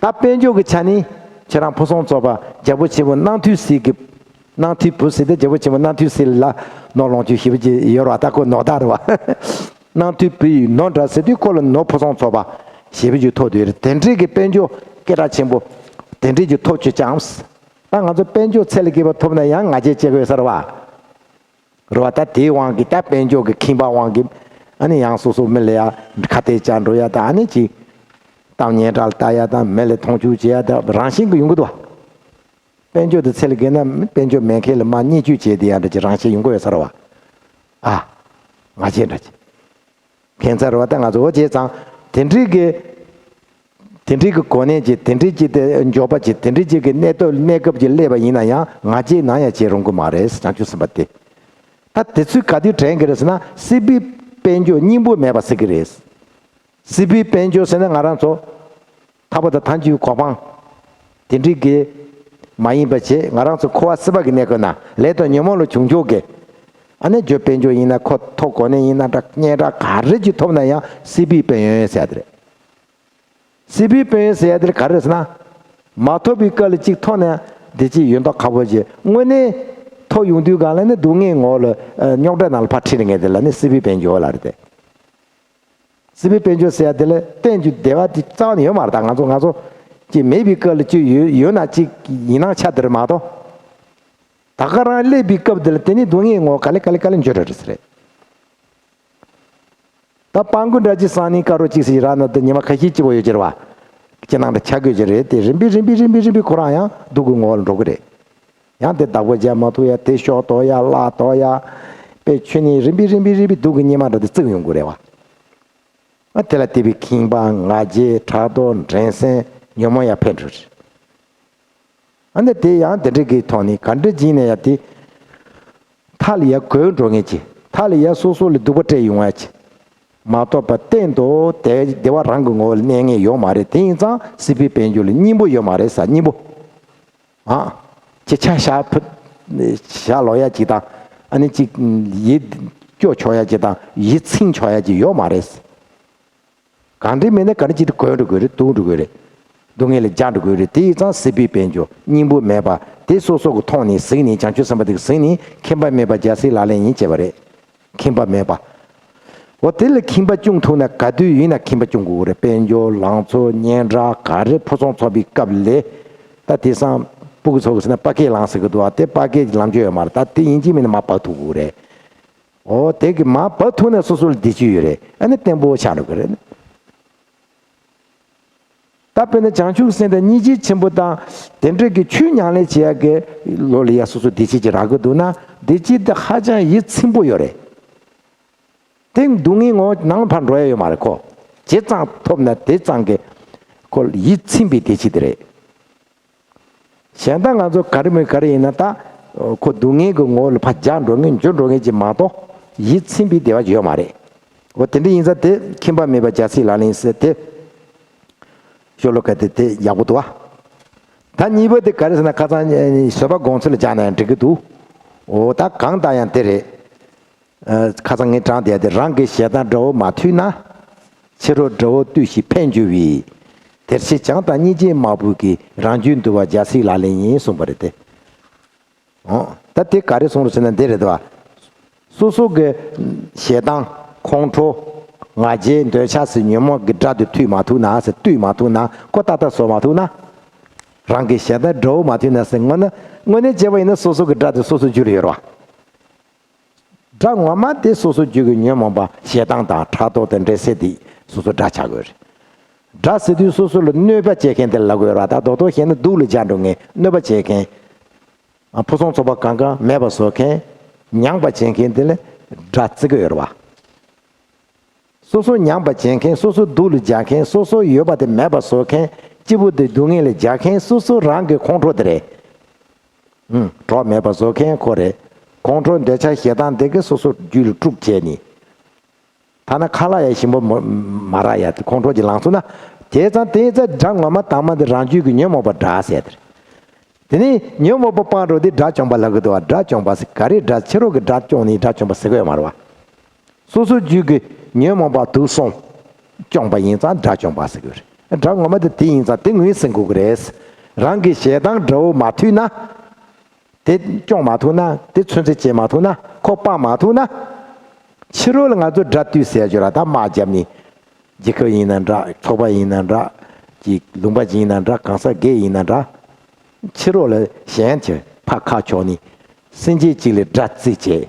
ད་དཔལ་འབྱོར་གྱི་ཆ་ནས་ཁྱེད་རང་ཕུན་སུམ་ཚོགས་པ་རྒྱལ་པོ་ཆེན་པོ་རྣམ་ཐོས་སྲས་ཀྱི། རྣམ་ཐོས་བུ་ཟེར་ཏེ་རྒྱལ་པོ་ཆེན་པོ་རྣམ་ཐོས་སྲས་ལ་ནོར་ལོངས་སྤྱོད་ཞེ་པོ་ཅིག་ཡོད་རེད་བ། ད་ཁོ་ནོར་བདག་རེད་བ། རྣམ་ཐོས་བུ་ཡི་ནོར་འདྲ་ཟེར་དུས་ཁོ་ལ་ནོར་ཕུན་སུམ་ཚོགས་པ་ཞེ་པོ་ཅིག་ཐོབ་བསྡད་ཡོད་རེད། དེ་འདྲའི་གི་དཔལ་འབྱོར་སྐད་གྲགས་ཆེན་པོ་དེ་འདྲའི་ཅིག་ཐོབ་བྱུང་ཙང་། ད་ང་ཚོ་དཔལ་འབྱོར་ཚད་ལས་བརྒལ་བ་ཐོབ་ན་ཡང་ང་རྒྱལ་སྐྱེ་གི་ཡོད་ས་རེད་བ། རེད་བ། ད་དེའི་དབང་གིས། ད་དཔལ་འབྱོར་གྱི་ཁེངས་པ་དབང་གིས་ཨ་ནི་ཡང་སོ་སོ་མི་ལ་ཡ་ཁ་གཏད་བཅག་འགྲོ་ཡ་དང་། ཨ་ནི་ཅིག་གཏམ་སྙན་གྲགས་ལ་ལྟ་ཡ་དང་། མི་ལ་མཐོང་ཆུང་བྱེད་ཡ་དང་། རང་བཞིན་གྱིས་ཡོང་གི་འདུག་བ། དཔལ་འབྱོར་དེ་ཚད་ལས་བརྒལ་ན་དཔལ་འབྱོར་མེད་མཁན་ལ་མར་བརྙས་བཅོས་བྱས་དེ་ཡ་འདྲ་ཅིག་རང་བཞིན་ཡོང་གི་ཡོད་ས་རེད་བ། ཨ། ང་རྒྱལ་འདྲ་ཅིག། ཁྱད་མཚར་བ་ད་ང་ཚོ་འོ་བྱས་ཙང་དེ་འདྲའི་གི། དེ་འདྲའི་གི་གོ་གནས་ཀྱི། དེ་འདྲའི་ཅིག་དེ་འབྱོར་པ་ཅིག། དེ་འདྲའི་ཅིག་གི་གནས་སྟོབས་གནས་སྐབས་ཅིག་སླེབས་པ་ཡིན་ན་ཡང་ང་རྒྱལ་ནམ་ཡང་བྱེད་རུང་གི་མ་རེད། བྱང་ཆུབ་སེམས་དཔའ་དེ། ད་དེ་ཚོས་ག་དུས་དྲན་གི་རེད་ཟེར་ན། སྲིད་པའི་དཔལ་འབྱོར་སྙིང་པོ་མེད་པ་ཟེར་གི་རེད། སྲིད་པའི་དཔལ་འབྱོར་ཟེར་ན་ང་རང་ཚོ་ཐར་པ་དང་ཐམས་ཅད་གོ་འཕང་དེ་འདྲའི་གི་མ་ཡིན་པ་བྱས། ང་རང་ཚོ་འཁོར་བ་སྲིད་པ་གི་གནས་སྐབས་ན་ལས་དང་ཉོན་མོངས་ལ་བྱུང་ཆོག་གི། ཨ་ནི་རྒྱུ་དཔལ་འབྱོར་ཡིན་ན། ཁོ་ཐོབ་གོ་གནས་ཡིན་ན་འདྲ། སྙན་གྲགས་ག་རེ་ཅིག་ཐོབ་ན་ཡང་སྲིད་པའི་ཕན་ཡོན་ཟེར་ཡ་དེ་རེད། སྲིད་པའི་ཕན་ཡོན་ཟེར་ཡ་དེ་ག་རེ་ཟེར་ན། མ་ཐོབ་པའི་སྐབས་ལ་གཅིག་ཐོབ་ན་བདེ་སྐྱིད་ཡོད་མདོག་ཁ་པོ་བྱས། དངོས་གནས་ཐོབ་ཡོང་དུས་སྒང་ལ་ནི་སྡུག་བསྔལ་ངོ་བོ་ལ་རྙོག་དྲའི་ནང་ལ་ཕར་ཁྲིད་ལ་ངེས་དེ་ལ་ནི་སྲིད་པའི་དཔལ་འབྱོར་ལ་རེད་དེ། སྲིད་པའི་དཔལ་འབྱོར་ཟེར་ཡ་དེ་ལ་བརྟེན་རྒྱུ་བདེ་བ་དེ་རྩ་བ་ནས་ཡོད་མ་རེད། ད་ང་ཚོ་ང་ཚོ་ཅིག་མེད་པའི་སྐབས་ལ་ཅིག་ཡོད་ཡོད་ན་ཅིག་ཡིན་སྣང་ཆགས་དེ་རེད་མ་གཏོགས། ད་ག་རང་སླེབས་པའི་སྐབས་དེ་ལ་དེ་ནི་སྡུག་བསྔལ་ངོ་བོ་ག་ལེ་ག་ལེ་ག་ལེ་འགྱུར་རེད་ཟེར་རེད། ད་སྤྲང་པོ་འདྲ་ཅིག་སང་ཉིན་དཀར་པོ་ཅིག་ཟེར་ར་ན། དེ་ཉི་མ་ཁ་ཤས་སྐྱིད་པོ་ཡོད་ཀྱི་རེད་བ། སྐྱིད་སྣང་འདྲ་ཆགས་དགོས་ཀྱི་རེད་དེ། རིམ་པས་རིམ་པས་རིམ་པས་རིམ་པས་ཁོ་རང་ཡང་སྡུག་གི་ངོ་བོ་ལ་འགྲོ་གི་རེད། ཡང་དེ་བདག་པོ་རྒྱག་མ་ཐུབ་ཡ། དེ་ཤོག་དོག་ཡ། གླགས་དོག་ཡ། དཔེ་ཁྱོན་ནས་རིམ་པས་རིམ་པས་རིམ་པས་སྡུག་གི་ཉི་མ་འདྲ་དེ་བརྩིགས་ཡོང་གི་རེད་བ། ཨ། དེ་ལ་བརྟེན་པའི་ཁེངས་པ། ང་རྒྱལ། ཕྲག་དོག། འགྲན་སེམས། ཉོན་མོངས་ཡར་འཕེལ་འགྲོ་རེད། ཨ་ནི་དེ་ཡང་དེ་འདྲ་གི་ཐོག་ནས་ག་འདྲ་བྱས་ནས་ཡ་དེ། མཐའ་ལ་ཡ་གོལ་འགྲོ་མཁན་ཅིག། མཐའ་ལ་ཡ་སོ་སོ་ལ་སྡུག་པ་སྤྲད་ཡོང་ཡ་ཅིག་མ་གཏོགས་པ། གཏན་དུ་བདེ་བདེ་བ་རང་གི་ངོ་བོ་ལ་གནས་ངེས་ཡོད་མ་རེད། དེ་ཡིན་ཙང་སྲིད་པའི་དཔལ་འབྱོར་ལ་སྙིང་པོ་ཡོད་མ་རེད་ཟེར། སྙིང་པོ། ཨ། ཅིག་ཆ་བཞག་ཕུད། བཞག་ལོག་ཡ་ཅིག་དང་། ཨ་ནི་ཅིག་ཡིད་སྐྱོ་ཆོག་ཡ་ཅིག་དང་། ཡིད་ཚིམ་ཆོག་ཡ་ཅིག་ཡོད་མ་རེད། གང་འདྲ་མིན་ན་ག་འདྲ་ཅིག་ཏུ་གོལ་འགྲོ་དགོས་རེད། སྡུག་འགྲོ་དགོས་རེད། སྡུག་བསྔལ་ལ་རྒྱག་འགྲོ་དགོས་རེད། དེ་ཡིན་ཙང་སྲིད་པའི་དཔལ་འབྱོར་སྙིང་པོ་མེད་པ་དེ་སོ་སོ་གི་ཐོག་ནས་གཟིགས་ནས། བྱང་ཆུབ་སེམས་དཔའ་དེ་གིས་གཟིགས་ནས་ཁེངས་པ་མེད་པ་རྒྱལ་སྲས་ལག་ལེན་ཡིན་བྱས་པ་རེད། ཁེངས་པ་མེད་པ། འོ་དེ་ལ་ཁེངས་པ་སྐྱུང་ཐུབ་ན་ག་དུས་ཡིན་ན་ཁེངས་པ་སྐྱུང་དགོས་རེད། དཔལ་འབྱོར། ལང་ཚོ། སྙན་གྲགས། ག་རེ་ཕུན་སུམ་ཚོགས་པའི་སྐབས་ལ། ད་དེང་སང་སྤུ་གུ་ཚོ་གིས་ཟེར་ན་དཔའ་སྐད་ལངས་ཟེར་གི་འདུག་བ། དེ་དཔའ་སྐད་ཀྱི་ལངས་རྒྱུ་ཡོད་མ་རེད། ད་དེ་ཡིན་གཅིག་མིན་ན་མར་བབས་ཐུབ་དགོས་རེད། འོ་དེ་གི་མར་བབས་ཐུབ་ན་སོ་སོ་ལ་བདེ་སྐྱིད་ཡོད་རེད། ཨ་ནི་བརྟན་པོ་ཆགས་འགྲོ་གི་རེད། ད་དཔེར་ན་བྱང་ཆུབ་སེམས་དང་སྙིང་རྗེ་ཆེན་པོ་དང་དེ་འདྲ་གི་ཆོས་ཉམས་ལེན་བྱེད་ཡ་གི་ལོ་ལ་ཡ་སོ་སོ་བདེ་སྐྱིད་ཅིག་རག་གི་འདུག་ན། བདེ་སྐྱིད་དེ་ཧ་ཅང་ཡིད་ཚིམ་པོ་ཡོད་རེད། དེ་སྡུག་བསྔལ་ངོ་ནང་ལ་ཕར་འགྲོ་ཡ་ཡོད་མ་རེད། ཁོ་ཇི་ཙམ་ཐོབ་ན་དེ་ཙམ་གི་ཁོ་ཡིད་ཚིམ་པའི་བདེ་སྐྱིད་དེ་རེད། གཞན་དག་ང་ཚོ་ག་རེ་མོ་ག་རེ་ཡིན་ན། ད་ཁོ་སྡུག་བསྔལ་གྱི་ངོ་བོ་ལ་ཕར་རྒྱག་འགྲོ་མཁན་འཇུ་འགྲོ་མཁན་ཅིག་མ་གཏོགས། ཡིད་ཚིམ་པའི་བདེ་བ་ཡོད་མ་རེད། འོ་དེ་འདྲ་ཡིན་ཙང་དེ་ཁྱིམ་པ་མེད་པ་རྒྱལ་སྲས་ལག་ལེན་ཟེར་དེ། ཤོ་ལོ་ཀ་དེ་དེ་ཡག་པོ་འདུག་བ། ད་གཉིས་པ་དེ་ག་རེ་ཟེར་ན། ཁ་སང་བཟོད་པ་སྒོམ་ཚུལ་ལ་སྦྱར་ན་ཡང་འགྲིག་གི་འདུག། འོ་ད་གང་ལྟར་ཡང་དེ་རེད། ཨ། ཁ་སང་ངས་དྲངས་བསྡད་དེ། རང་གི་ཞེ་སྡང་དགྲ་བོ་མ་ཐུལ་ན། ཕྱི་རོལ་དགྲ་བོ་བཏུལ་ཞིང་འཕེལ་འགྱུར་བའི། དེར་ཕྱིར་བྱམས་དང་སྙིང་རྗེའི་དམག་དཔུང་གིས། རང་རྒྱུད་འདུལ་བ་རྒྱལ་སྲས་ལག་ལེན་ཡིན། གསུངས་པ་རེད་དེ། འོ། ད་དེ་ག་རེ་གསུངས་རེད་ཟེར་ན་འདི་རེད་དོ། སོ་སོ་གི་ཞེ་སྡང་ཁོང་ཁྲོ་ང་རྒྱལ་འདོད་ཆགས་ཟེར་ཉོན་མོངས་ཀྱི་དགྲ་དེ་ཐུལ་མ་ཐུབ་ན་ཟེར། བཏུལ་མ་ཐུབ་ན། ཁོ་ཏག་ཏག་བཟོ་མ་ཐུབ་ན། རང་གི་ཞེ་སྡང་དགྲ་བོ་མ་ཐུལ་ན་ཟེར། དངོས་གནས་དངོས་གནས་བྱས་པ་ཡིན་ན་སོ་སོ་གི་དགྲ་དེ་སོ་སོ་རྒྱུད་ལ་ཡོད་རེད་བ། དགྲ་ངོ་མ་དེ་སོ་སོ་རྒྱུད་ཀྱི་ཉོན་མོངས་པ་ཞེ་སྡང་དང་ཕྲག་དོག་དང་འདྲེ་སྲེད་དེ་སོ་སོ་དགྲ་ཆགས་དགོས་རེད། དགྲ་ཟེར་དུས་སོ་སོ་ལ་གནོད་པ་བྱེད་མཁན་དེ་ལ་གོ་ར། ད་རྡོག་རྡོག་བཤད་ན་སྡུག་ལ་སྦྱར་འགྲོ་མཁན། གནོད་པ་བྱེད་མཁན། ཨ། ཕུན་སུམ་ཚོགས་པ་གང་གང་མེད་པ་བཟོ་མཁན། མྱངས་པ་བྱེད་མཁན་དེ་ལ་དགྲ་བརྩི་གི་ཡོད་རེད་བ། སོ་སོ་མྱངས་པ་བྱེད་མཁན། སོ་སོ་སྡུག་ལ་སྦྱར་མཁན། སོ་སོ་ཡོད་པ་དེ་མེད་པ་བཟོ་མཁན། སྐྱིད་པོ་དེ་སྡུག་བསྔལ་ལ་སྦྱར་མཁན། སོ་སོ་རང་གི་ཁོང་ཁྲོ་དེ་རེད། ཨུམ། གྲོགས་མེད་པ་བཟོ་མཁན་ཁོ་རེད། ཁོང་ཁྲོ་འདོད་ཆགས་ཞེ་སྡང་དེ་གིས་སོ་སོ་རྒྱུད་ལ་དཀྲུགས་བྱས་ནས། ཐ་ན་ཁ་ལག་ཡང་ཞིམ་པོ་མ་མ་རག་ཡ་དེ་ཁོང་ཁྲོ་གིས་ལངས་སོང་ན། དེ་ཙང་དེ་ཙང་དགྲ་ངོ་མ་དང་མ་དེ་རང་རྒྱུད་ཀྱི་ཉོན་མོངས་པ་དགྲ་ཟེར་དེ་རེད། དེ་ནས་ཉོན་མོངས་པ་སྤངས་འགྲོ་དུས་དགྲ་བཅོམ་པ་ལབ་གི་འདུག་བ། དགྲ་བཅོམ་པ་ཟེར་ག་རེ། དགྲ་ཕྱི་རོལ་གྱི་དགྲ་བཅོམ་ནས་དགྲ་བཅོམ་པ་ཟེར་གི་ཡོད་མ་རེད་བ། སོ་སོ་རྒྱུད་ཀྱི་ཉོན་མོངས་པ་དུག་གསུམ་བཅོམ་པ་ཡིན་ཙང་དགྲ་བཅོམ་པ་ཟེར་གི་རེད། དགྲ་ངོ་མ་དེ་དེ་ཡིན་ཙང་དེ་ངོས་ཟིན་དགོས་ཀྱི་རེད། རང་གི་ཞེ་སྡང་དགྲ་བོ་མ་ཐུལ་ན། དེ་སྐྱོང་མ་ཐུབ་ན། དེ་ཚོད་འཛིན་བྱེད་མ་ཐུབ་ན། ཁོ་སྤང་མ་ཐུབ་ན། ཕྱི་རོལ་ལ་ང་ཚོ་དགྲ་བཏུལ་ཟེར་ཡ་ཅིག་ཡོད་ར། ད་དམག་བརྒྱབ་ནས། རྒྱལ་ཁབ་ཡིན་ན་འདྲ། ཚོགས་པ་ཡིན་ན་འདྲ། ཀྱི་ལུང་པ་ཅིག་ཡིན་ན་འདྲ། གང་ས་དགེ་ཡིན་ན་འདྲ། ཕྱི་རོལ་ལ་གཞན་གྱི་ཕར་ཁ་ཕྱོགས་ནས། སེམས་ཅན་གཅིག་ལ་དགྲ་བརྩིས་བྱས།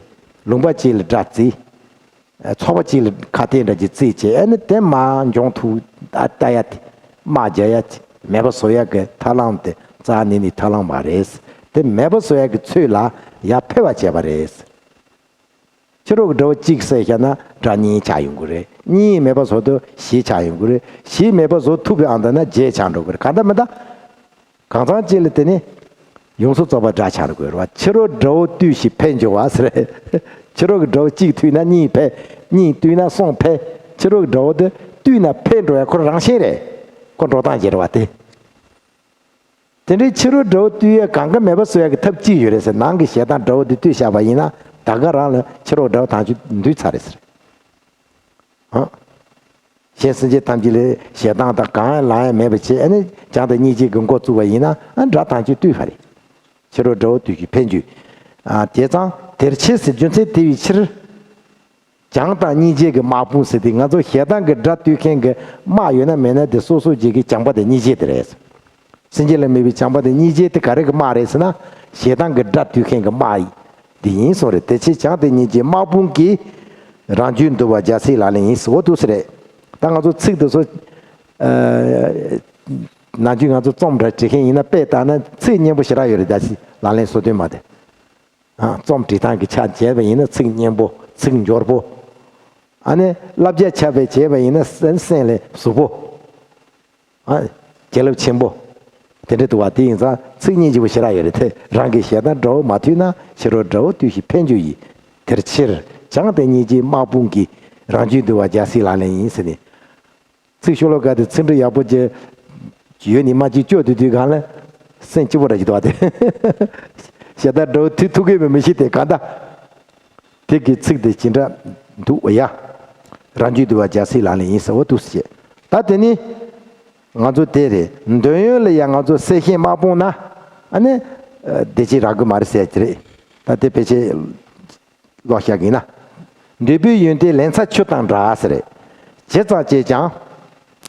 ལུང་པ་གཅིག་ལ་དགྲ་བརྩིས། ཚོགས་པ་གཅིག་ལ་ཁ་གཏད་འདྲ་ཅིག་བརྩིས་བྱས། ཨ་ནི་དེ་མར་འཇོམས་ཐུབ་ལྟ་ཡ་དེ། དམག་རྒྱག་ཡ་དེ་མེད་པ་བཟོ་ཡ་གི་ཐབས་ལམ་དེ་རྩ་ནས་ནས་ཐབས་ལམ་མ་རེད། དེ་མེད་པ་བཟོ་ཡ་གི་ཚུལ་ལ་ཡར་འཕེལ་བ་བྱས་པ་རེད། ཕྱི་རོལ་གྱི་དགྲ་བོ་གཅིག་བསད་བཞག་ན་དགྲ་གཉིས་ཆགས་ཡོང་གི་རེད། གཉིས་མེད་པ་བཟོ་དུས་བཞི་ཆགས་ཡོང་གི་རེད། བཞི་མེད་པ་བཟོ་ཐུབ་པའི་ཨང་ད་ན་བརྒྱད་ཆགས་འགྲོ་གི་རེད། གང་ལྟར་མི་ལྟར། གང་ཚང་གཅིག་ལ་དེ་ནི་ཡོངས་སུ་རྫོགས་པ་དགྲ་ཆགས་དགོས་རེད་བ། ཕྱི་རོལ་དགྲ་བོ་བཏུལ་ཞིང་འཕེལ་འགྱུར་བ་ཟེར། ཕྱི་རོལ་གྱི་དགྲ་བོ་གཅིག་ཐུལ་ན་གཉིས་འཕེལ། གཉིས་བཏུལ་ན་གསུམ་འཕེལ། ཕྱི་རོལ་གྱི་དགྲ་བོ་དེ་བཏུལ་ན་འཕེལ་འགྲོ་ཡ་ཁོ་རང་བཞིན་རེད། ཁོ་འགྲོ་སྟངས་ཅིག་རེད་བ་དེ། དེ་འདྲའི་ཕྱི་རོལ་དགྲ་བོ་བཏུལ་ཡ་གང་ག་མེད་པ་བཟོ་ཡ་གི་ཐབས་གཅིག་ཡོད་རེད་ཟེར། ནང་གི་ཞེ་སྡང་དགྲ་བོ་དེ་བཏུལ་བཞག་པ་ཡིན་ན། ད་ག་རང་ལ་ཕྱི་རོལ་དགྲ་བོ་དང་ཆོས་འདུས་ཚར་རེད་ཟེར། ཨ། གཞན་སེམས་ཅན་ཐམས་ཅད་ལ་ཞེ་སྡང་དང་གང་ཡང་ལང་ཡ་མེད་པ་བྱས། ཨ་ནི་བྱམས་དང་སྙིང་རྗེ་གི་འགོ་བཙུགས་པ་ཡིན་ན། ཨ། དགྲ་ཐམས་ཅད་བཏུལ་བ་རེད། ཕྱི་རོལ་དགྲ་བོ་བཏུལ་ཞིང་འཕེལ་འགྱུར། ཨ། དེ་ཙང་དེར་ཕྱིར་ཟེར། རྒྱུ་མཚན་དེ་བའི་ཕྱིར། བྱམས་དང་སྙིང་རྗེ་གི་དམག་དཔུང་ཟེར་དེ། ང་ཚོ་ཞེ་སྡང་གི་དགྲ་བཏུལ་མཁན་གྱི་དམག་ཡོད་ན་མེད་ན་དེ་སོ་སོ་རྒྱུད་ཀྱི་བྱམས་པ་དང་སྙིང་རྗེ་དེ་རེད། སེམས་ཅན་ལ་དམིགས་པའི་བྱམས་པ་དང་སྙིང་རྗེ་དེ་ག་རེ་གི་དམག་རེད་ཟེར་ན། ཞེ་སྡང་གི་དགྲ་བཏུལ་མཁན་གྱི་དམག་འདི་ཡིན་གསུངས་རེད། དེ་ཕྱིར་བྱམས་དང་སྙིང་རྗེའི་དམག་དཔུང་གིས། རང་རྒྱུད་འདུལ་བ་རྒྱལ་སྲས་ལག་ལེན་ཡིན་ཟེར། འོ་འདུག་སེ་རེད། ད་ང་ཚོ་ཚིག་འདི་ཚོ། ཨ། ནམ་རྒྱུན་ང་ཚོ་རྩོམ་འདྲ་བྲིས་མཁན་ཡིན་ན་དཔེ་ལྟ་ན་ཚིག་སྙན་པོ་ཞེ་དྲག་ཡོད་རེད། རྒྱལ་སྲས་ལག་ལེན་སོ་བདུན་མ་དེ། ཨ། རྩོམ་འབྲི་སྟངས་ཀྱི་ཆ་བྱས་པ་ཡིན་ན། ཚིག་སྙན་པོ། ཚིག་འབྱོར་པོ། ཨ་ནི་བསླབ་བྱ་ཆ་བྱས་བྱས་པ་ཡིན་ན་སེམས་སེམས་ལ་ཟུག་པོ། ཨ། བྱིན་རླབས་ཆེན་པོ། དེ་འདྲ་འདུག་བ། དེ་ཡིན་ཙང་ཚིག་སྙན་ཆེན་པོ་ཞེ་དྲག་ཡོད་རེད་དེ། རང་གི་ཞེ་སྡང་དགྲ་བོ་མ་ཐུལ་ན། ཕྱི་རོལ་དགྲ་བོ་བཏུལ་ཞིང་འཕེལ་འགྱུར་བའི། དེར་ཕྱིར་བྱམས་དང་སྙིང་རྗེའི་དམག་དཔུང་གིས། རང་རྒྱུད་འདུལ་བ་རྒྱལ་སྲས་ལག་ལེན་ཡིན་ཟེར་ནས། ཚིག་ཤོ་ལོ་ཀ་དེ་ཚིག་འབྲུ་ཡག་པོ་ཅིག་ཡོད་ནི་མ་གཅིག་སྐྱོར་དུས། དུས་གང་ལ་སེམས་སྐྱིད་པོ་འདྲ་ཅིག་འདུག་བ་དེ། ཞེ་སྡང་དགྲ་བོ་ཐུལ་ཐུབ་ཀྱི་མེད་མི་ཤེས་ཏེ། གང་ལྟར་དེ་གི་ཚིག་དེ་ཇི་འདྲ་འདུག་ཡ། རང་རྒྱུད་འདུལ་བ་རྒྱལ་སྲས་ལག་ལེན་ཡིན་ཟེར་བ་འདུག་ཟེར། ད་དེ་ནི་ང་ཚོ་དེ་རེད། འདོད་ཡོན་ལ་ཡང་ང་ཚོ་གསལ་ཤེས་དམག་དཔུང་ན། ཨ་ནི་བདེ་སྐྱིད་རག་གི་མ་རེད་ཟེར་གྱི་རེད། ད་དེ་ཕལ་ཆེར་ལོག་བཞག་གི་ཡིན་ན། འདོད་པའི་ཡོན་ཏན་ལན་ཚྭ་ཆུ་དང་འདྲ་ཟེར། ཇི་ཙམ་བྱས་ཀྱང་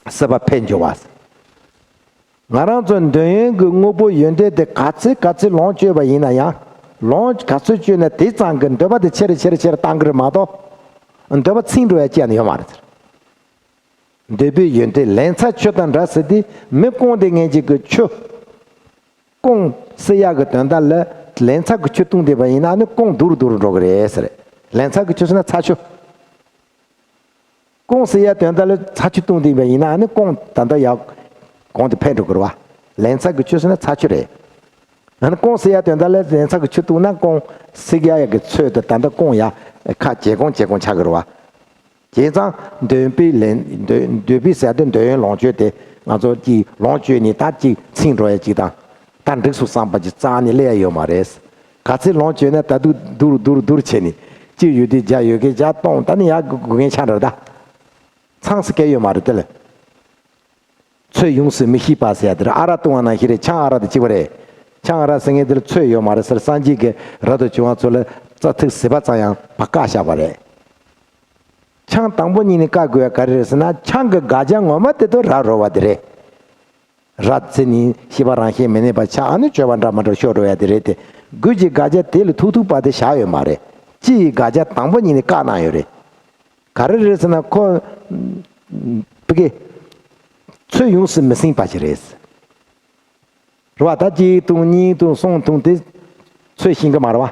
སྲིད་པ་འཕེལ་འགྱུར་བ་ཟེར། ང་རང་ཚོའི་འདོད་ཡོན་གྱི་དངོས་པོ་ཡོན་ཏན་དེ་ག་ཚོད་ག་ཚོད་ལོངས་སྤྱོད་པ་ཡིན་ན་ཡང་། ལོངས་ག་ཚོད་སྤྱོད་ན་དེ་ཙམ་གྱི་འདོད་པ་དེ་ཆེ་རུ་ཆེ་རུ་ཆེ་རུ་བཏང་གི་རེད་མ་གཏོགས། འདོད་པ་ཚིམ་འགྲོ་ཡ་ཅི་ཡང་ཡོད་མ་རེད་ཟེར། འདོད་པའི་ཡོན་ཏན་ལན་ཚྭ་ཆུ་དང་འདྲ་ཟེར་དུས། མི་རྐང་འདི་ངན་ཅིག་གི་ཆུ། རྐང་བསིལ་ཡག་གི་དོན་དག་ལ་ལན་ཚྭ་གི་ཆུ་བཏུང་བསྡད་པ་ཡིན་ན། ཨ་ནི་རྐང་སྡུག་རུ་སྡུག་རུ་འགྲོ་གི་རེད་ཟེར། ལན་ཚྭ་གི་ཆུ་ཟེར་ན་ཚྭ་ཆུ། རྐང་བསིལ་ཡག་དོན་དག་ལ་ཚྭ་ཆུ་བཏུང་བསྡད་པ་ཡིན་ན། ཨ་ནི་རྐང་ད་ལྟ་ཡག་གོང་དུ་འཕེལ་འགྲོ་གི་རེད་བ། ལན་ཚྭ་གི་ཆུ་ཟེར་ན་ཚྭ་ཆུ་རེད། ཨ་ནི་སྐོང་ཟེར་ཡ་དོན་དག་ལ་ལན་ཚྭ་གི་ཆུ་བཏུང་ན་སྐོང་ཟེར་ཡ་ཡ་གི་ཚོད་དུ་ད་ལྟ་སྐོང་ཡ་ཁ་བྱེད་སྐོང་བྱེད་སྐོང་ཆགས་ཀྱི་རེད་བ། བྱས་ཙང་འདོན་པའི་ལན་འདོན་འདོན་པའི་ཟེར་དུས་འདོན་ཡོན་ལོངས་སྤྱོད་དེ་ང་ཚོ་གཅིག་ལོངས་སྤྱོད་ནས་ད་གཅིག་ཚིག་འགྲོ་ཡ་གཅིག་དང་། ད་འགྲིགས་སོང་བསམ་པ་གཅིག་རྩ་ནས་སླེབས་ཡ་ཡོད་མ་རེད། ག་ཚོད་ལོངས་སྤྱོད་ན་ད་དུང་བསྡུར་བསྡུར་བསྡུར་བྱས་ནས་གཅིག་ཡོད་དུས་བརྒྱ་ཡོད་མཁན་བརྒྱ་སྟོང་ད་ནི་ཡར་དགོས་མཁན་ཆགས་འགྲོ་ད། ཚང་སུ་སྐད་ཡོད་མ་རེད་དེ་ལ། ཚོད་ཡོངས་སུ་མི་ཤེས་པ་ཟེར་ཡ་དེ་རེད། ཨ་རག་བཏུང་བ་ནང་བཞིན་རེད། ཆང་ཨ་རག་དང་གཅིག་པ་རེད། ཆང་ཨ་རག་ཟེར་མཁན་དེ་ལ་ཚོད་ཡོད་མ་རེད་ཟེར། སངས་རྒྱས་ཀྱི་རབ་ཏུ་བྱུང་བ་ཚོ་ལ་རྩྭ་ཐིགས་ཟིལ་པ་ཙམ་ཡང་ཕར་བཀག་བཞག་པ་རེད། ཆང་དང་པོ་ཉིད་ནས་བཀག་དགོས་ཡ་ག་རེ་རེད་ཟེར་ན། ཆང་གི་དགག་བྱ་ངོ་མ་དེ་ཚོ་རབ་རོལ་བ་དེ་རེད། རབ་ཚེ་ནི་ཤེས་པ་རང་བཞིན་མི་གནས་པ་ཆགས། ཨ་ནི་སྤྱོད་པ་འདྲ་མི་འདྲ་ཤོར་འགྲོ་ཡ་དེ་རེད་དེ། དགོས་ཀྱི་དགག་བྱ་དེ་ལ་ཐུག་ཐུག་པ་དེ་བཞག་ཡོད་མ་རེད། སྤྱི་ཡི་དགག་བྱ་དང་པོ་ཉིད་ནས་བཀག་གནང་ཡོད་རེད། ག་རེ་རེད་ཟེར་ན་ཁོ། ཕ་གི། ཚོད་ཡོངས་སུ་མི་ཟིན་པ་ཞིག་རེད། རེད་བ། ད་གཅིག་བཏུང་གཉིས་བཏུང་གསུམ་བཏུང་དེ་ཚོད་ཤེས་ཀྱི་མ་རེད་བ།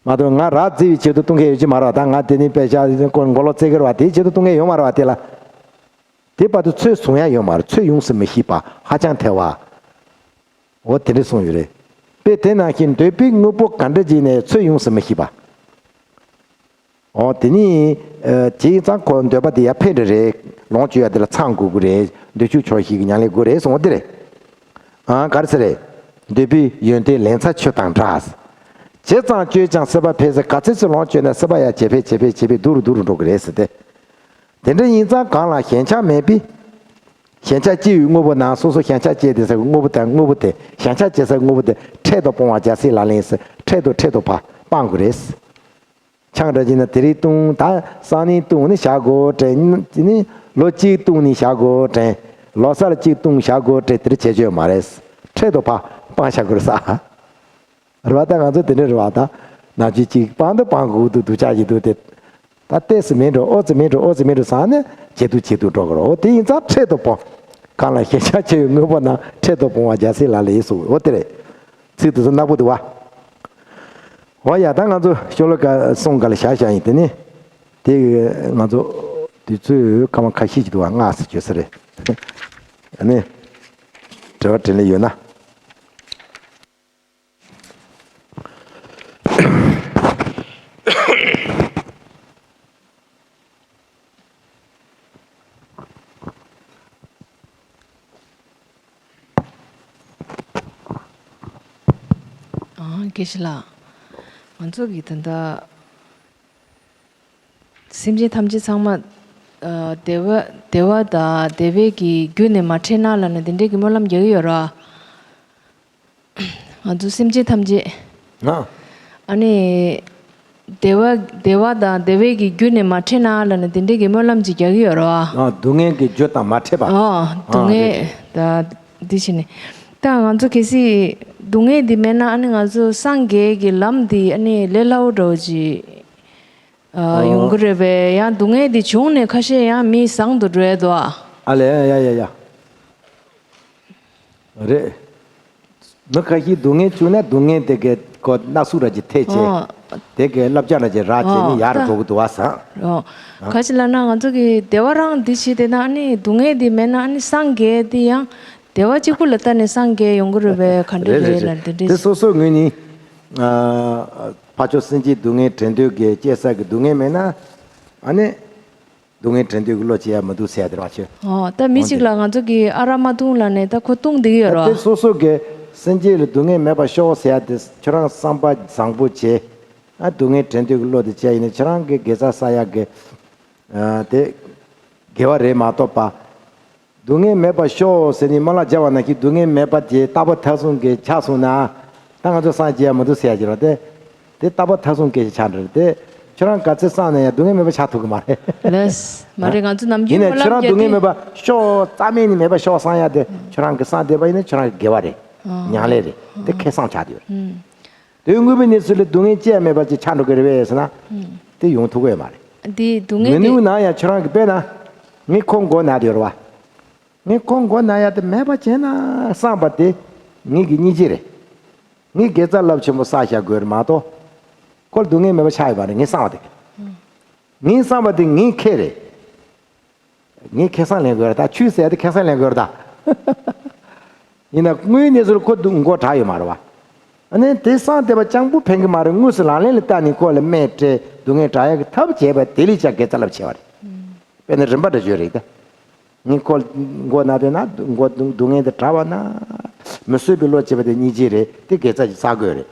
མ་གཏོགས་ང་རབ་བརྩི་བའི་ཆེད་དུ་བཏུང་མཁན་ཡོད་ཀྱི་མ་རེད་བ། ད་ང་དེ་ནི་དཔེ་ཆ་མགོ་ལོག་བརྩི་གི་རེད་བ། དེའི་ཆེད་དུ་བཏུང་མཁན་ཡོད་མ་རེད་བ་དེ་ལ། དེ་བར་དུ་ཚོད་བཟུང་ཡ་ཡོད་མ་རེད། ཚོད་ཡོངས་སུ་མི་ཤེས་པ་ཧ་ཅང་ཐལ་བ། འོ་དེ་འདྲ་གསུངས་ཡོད་རེད། དཔེ་དེ་ནང་བཞིན་འདོད་པའི་དངོས་པོ་ག་འདྲ་ཅིག་ནས་ཚོད་ཡོངས་སུ་མི་ཤེས་པ། འོ་དེ་ནི། ཨ། བྱས་ཙང་ཁོ་འདོད་པ་དེ་ཡར་འཕེན་འགྲོ་རེད། ལོངས་སྤྱོད་ཡ་དེ་ལ་ཚང་དགོས་ཀྱི་རེད། འདོད་ཆུག་ཆོག་ཤེས་ཀྱི་ཉམས་ལེན་དགོས་རེད་གསུངས་པ་དེ་རེད། ཨ། ག་རེ་ཟེར་རེད། འདོད་པའི་ཡོན་ཏན་ལན་ཚྭ་ཆུ་དང་འདྲ། ཇི་ཙམ་སྤྱོད་ཀྱང་སྲེད་པ་འཕེལ་ཟེར། ག་ཚོད་ཅིག་ལོངས་སྤྱོད་ན་སྲེད་པ་ཡང་ཇེ་འཕེལ་ཇེ་འཕེལ་ཇེ་འཕེལ་སྡུག་རུ་སྡུག་རུ་འགྲོ་གི་རེད་ཟེར་ཏེ། དེ་འདྲ་ཡིན་ཙང་གང་ལ་ཞེན་ཆགས་མེད་པའི། ཞེན་ཆགས་སྐྱེ་བའི་དངོས་པོ་ན། སོ་སོ་ཞེན་ཆགས་སྐྱེས་དེ་ཟེར་གྱི་དངོས་པོ་དང་དངོས་པོ་དེ། ཞེན་ཆགས་སྐྱེ་ས་དངོས་པོ་དེ་འཕྲལ་དུ་སྤོང་བ་རྒྱལ་སྲས་ལག་ལེན་ཟེར། འཕྲལ་དུ་འཕྲལ་དུ་ཕར་སྤང་དགོས་རེད། ཆང་འདྲ་བྱས་ན་དེ་རིང་བཏུང་། ད་སང་ཉིན་བཏུང་ནི་བཞག་དགོས་དྲན། དེ་ནི་ལོ་གཅིག་བཏུང་ནི་བཞག་དགོས་དྲན། ལོ་གསར་གཅིག་བཏུང་བཞག་དགོས་དྲན། དེ་འདྲ་བྱེད་རྒྱུ་ཡོད་མ་རེད། འཕྲལ་དུ་ཕར་སྤང་བཞག་དགོས་རེད་ས། རེད་བ། ད་ང་ཚོ་དེ་འདྲ་རེད་བ། ད་ནམ་རྒྱུན་གཅིག་སྤང་དུ་སྤང་དགོས་འདུག་སྡུག་ཅག་ཅིག་འདུག་སྟེ། ད་ཏོག་ཙམ་མིན་འགྲོ། ཨོ་ཙི་མིན་འགྲོ། ཨོ་ཙི་མིན་འགྲོ་བསམ་ནས་ཇེ་སྡུག་ཇེ་སྡུག་འགྲོ་གི་རེད། ཨོ་དེ་ཡིན་ཙང་འཕྲལ་དུ་སྤོང་། གང་ལ་ཞེན་ཆགས་ཆེ་བའི་དངོས་པོ་ན། འཕྲལ་དུ་སྤོང་བ་རྒྱལ་སྲས་ལག་ལེན་ཟེར། ཨོ་དེ་རེད། ཚིག་དེ་ཚོ་ནག་པོ་འདུག་བ། ཨོ་ཡ། ད་ང་ཚོ་ཤོ་ལོ་ཀ་གསུམ་ག་ལ་བཞག་བཞག་ཡིན། དེ་ནི་དེ་ང་ཚོ་དུས་ཚོད་སྐར་མ་ཁ་ཤས་ཅིག་འདུག་བ། ལྔ་ཙམ་བརྗོད་ས་རེད། ཨ་ནི་དྲི་བ་དྲིས་ལན་ཡོད་ན། ཨང་། དགེ་བཤེས་ལགས། ང་ཚོ་གི་ད་ལྟ་སེམས་ཅན་ཐམས་ཅད་ཚང་མ། ཨ། བདེ་བ། བདེ་བ་དང་བདེ་བའི་གི་རྒྱུ་ནས་མ་ཕྲད་ན་ལབ་ནས་དེ་འདྲའི་གི་སྨོན་ལམ་རྒྱག་གི་ཡོད་རེད་བ། ང་ཚོ་སེམས་ཅན་ཐམས་ཅད། ཨ། ཨ་ནི། བདེ་བ། བདེ་བ་དང་བདེ་བའི་གི་རྒྱུ་ནས་མ་ཕྲད་ན་ལབ་ནས་དེ་འདྲའི་གི་སྨོན་ལམ་ཅིག་རྒྱག་གི་ཡོད་རེད་བ། ཨ། སྡུག་བསྔལ་གྱི་རྒྱུ་དང་མ་ཕྲད་པ། ཨ། སྡུག་ཨ། བསྔལ། རེད་རེད། ད་འདི་བྱས་ནས། ད་ང་ཚོ་གལ་སྲིད་སྡུག་བསྔལ་འདི་མེད་ན་ཨ་ནི་ང་ཚོ་སངས་རྒྱས་ཀྱི་ལམ་འདི་ཨ་ནི་ལས་སླ་བོ་འདྲ་བོ་ཅིག་ཨ། ཨ། ཡོང་གི་རེད་པས། ཡང་སྡུག་བསྔལ་འདི་བྱུང་ནས་ཁ་ཤས་ཡང་མི་བཟང་དུ་འགྲོ་ཡ་འདུག་ཨ། ཨ་ལས། ཡ་ཡ་ཡ། རེད། མི་ཁ་ཤས་སྡུག་བསྔལ་བྱུང་ན་སྡུག་བསྔལ་དེ་གའི་ཁོ་སྣ་ཟུག་ར་ཅིག་ཐེབས་བྱས། ཨོ། དེ་གའི་བསླབ་བྱ་ར་ཅིག་རག་བྱས་ནས། ཨོ། ཡར་ད་འགྲོ་གི་འདུག་བ་བཟང་། ཨོ། ཨ། ག་ཅི་ལབ་ན་ང་ཚོ་གི་བདེ་བ་རང་འདི་བྱས་བསྡད་ན་ཨ་ནི་སྡུག་བསྔལ་འདི་མེད་ན་ཨ་ནི་སངས་རྒྱས་འདི་ཡང་བདེ་བ་གཅིག་པུ་ལ་ལྟ་ནས་སངས་རྒྱས་ཡོང་གི་རེད་པས། ག་འདྲ་རེད་རེད་རེད་རེད། ལབ་དེ་འདྲ་དེ་ཞིག་སོ་སོའི་ངོས་ནས། ཨ། ཕར་ཕྱོགས་སེམས་ཅན་སྡུག་བསྔལ་བྲལ་འདོད་ཀྱི་སྐྱེ་ས་གི་སྡུག་བསྔལ་མེད་ན། ཨ་ནི། སྡུག་བསྔལ་བྲལ་འདོད་ཀྱི་བློ་སྐྱེ་ཡ་མི་འདུག་ཟེར་ཡ་དེ་རེད་བ་ཁྱོད། ཨོ། ད་མི་གཅིག་ལ་ང་ཚོ་གིས་ཨ་རག་མ་བཏུང་ལབ་ནས་ད་ཁོ་བཏུང་བསྡད་ཀྱི་ཡོད་རེད་བ། ད་དེ་སོ་སོ་གི་སེམས་ཅན་ལ་སྡུག་བསྔལ་མེད་པ་ཤོག་ཟེར་ཡ་དེ་ཁྱོད་རང་བསམ་པ་བཟང་པོ་བྱས། ཨ། སྡུག་བསྔལ་བྲལ་འདོད་ཀྱི་བློ་དེ་སྐྱེ་ཡིན་ན་ཁྱོད་རང་གི་དགེ་རྩ་བསགས་ཡ་གི། ཨ། དེ་དགེ་བ་རེད་མ་གཏོགས་པ། སྡུག་བསྔལ་མེད་པ་ཤོག་ཟེར་ནས་སྨོན་ལམ་བརྒྱབ་པ་ནང་བཞིན་སྡུག་བསྔལ་མེད་པ་དེ་རྟག་པ་མཐའ་བཟུང་གི་ཆགས་སོང་ན། ད་ང་ཚོ་སངས་རྒྱས་ཡ་མི་འདུག་ཟེར་ཡ་ཅིག་རེད་དེ། དེ་རྟག་པ་མཐའ་བཟུང་སྐད་ཆ་ཆགས་འགྲོ་རེད་དེ། ཁྱོད་རང་ག་ཚོད་བསམ་ན་ཡང་སྡུག་བསྔལ་མེད་པ་ཆགས་ཐུབ་ཀྱི་མ་རེད། ལགས། མ་རེད། ང་ཚོ་ནམ་རྒྱུན་ཡིན་ནའི་སྨོན་ལམ་ཁྱོད་རང་རྒྱག་སྡུག་བསྔལ་དུས། མེད་པ་ཤོག་རྩ་མེད་ནས་མེད་པ་ཤོག་བསམ་ཡ་དེ་ཁྱོད་རང་གི་བསམ་བསྡད་པ་ཡིན་ན་ཁྱོད་རང་གི་དགེ་བ་རེད། ཨ། ཉམས་ལེན་རེད། དེ་ཁེ་བཟང་ཆགས་བསྡད་ཡོད་རེད། ཨུམ། དོན་དངོས་པོའི་གནས་ཚུལ་ལ་སྡུག་བསྔལ་ཅི་ཡང་མེད་པ་ཅིག་ཆགས་འགྲོ་གི་རེད་པས་ཟེར་ན། ཨུམ། དེ་ཡོང་ཐུབ་ཀྱི་ཡོད་མ་རེད། འདི་སྡུག་བསྔལ་མི་དེ། ནུས་ན་ཡང་ཁྱོད་རང་གི་དཔེར་ན། ངའི་ཁོག་མགོ་ན་བསྡད་ཡོད་རེད་བ། ངའི་ཁོག་མགོ་ན་ཡ་དེ་མེད་པ་བྱས་ན་བསམ་པ་དེ་ངེད་ཀྱི་སྙིང་རྗེ་རེད། ངས་དགེ་རྩ་རླབས་ཆེན་པོ་བསགས་བཞག་དགོས་རེད་མ་གཏོགས། ཁོ་ལ་སྡུག་བསྔལ་མེད་པ་ཆགས་ཡོད་པ་རེད་ངའི་བསམ་པ་དེ། ངའི་བསམ་པ་དེ་ངའི་ཁེ་རེད། ངས་ཁེ་བཟང་ལེན་དགོས་རེད་ད། ཆུ་ཟེར་ཡ་དེ་ཁེ་བཟང་ལེན་དགོས་རེད་ད། ཡིན་ན་དངོས་གནས་ཚུལ་ཁོ་སྡུག་མགོ་དྲག་ཡོད་མ་རེད་བ། ཨ་ནི་དེ་སང་སྡེ་པ་སྤྱང་པོ་ཕན་གི་མ་རེད། དངོས་སུ་ལག་ལེན་ལ་བསྟར་ནས་ཁོ་ལ་སྨན་སྤྲད། སྡུག་བསྔལ་དྲག་ཡག་གི་ཐབས་བྱས་པ་དེ་ལས་ཀྱང་དགེ་རྩ་རླབས་ཆེ་བ་རེད། དཔེར་ན་རིམ་པ་འདྲ་བརྗོད་རེད་ད། ངས་ཁོ་མགོ་ན་དེ་ན་མགོ་སྡུག་བསྔལ་དེ་དྲག་པ་ན། མི་བཟོད་པའི་བློ་སྐྱེས་པ་དེ་སྙིང་རྗེ་རེད། དེ་དགེ་རྩ་ཞིག་བསགས་དགོས་རེད།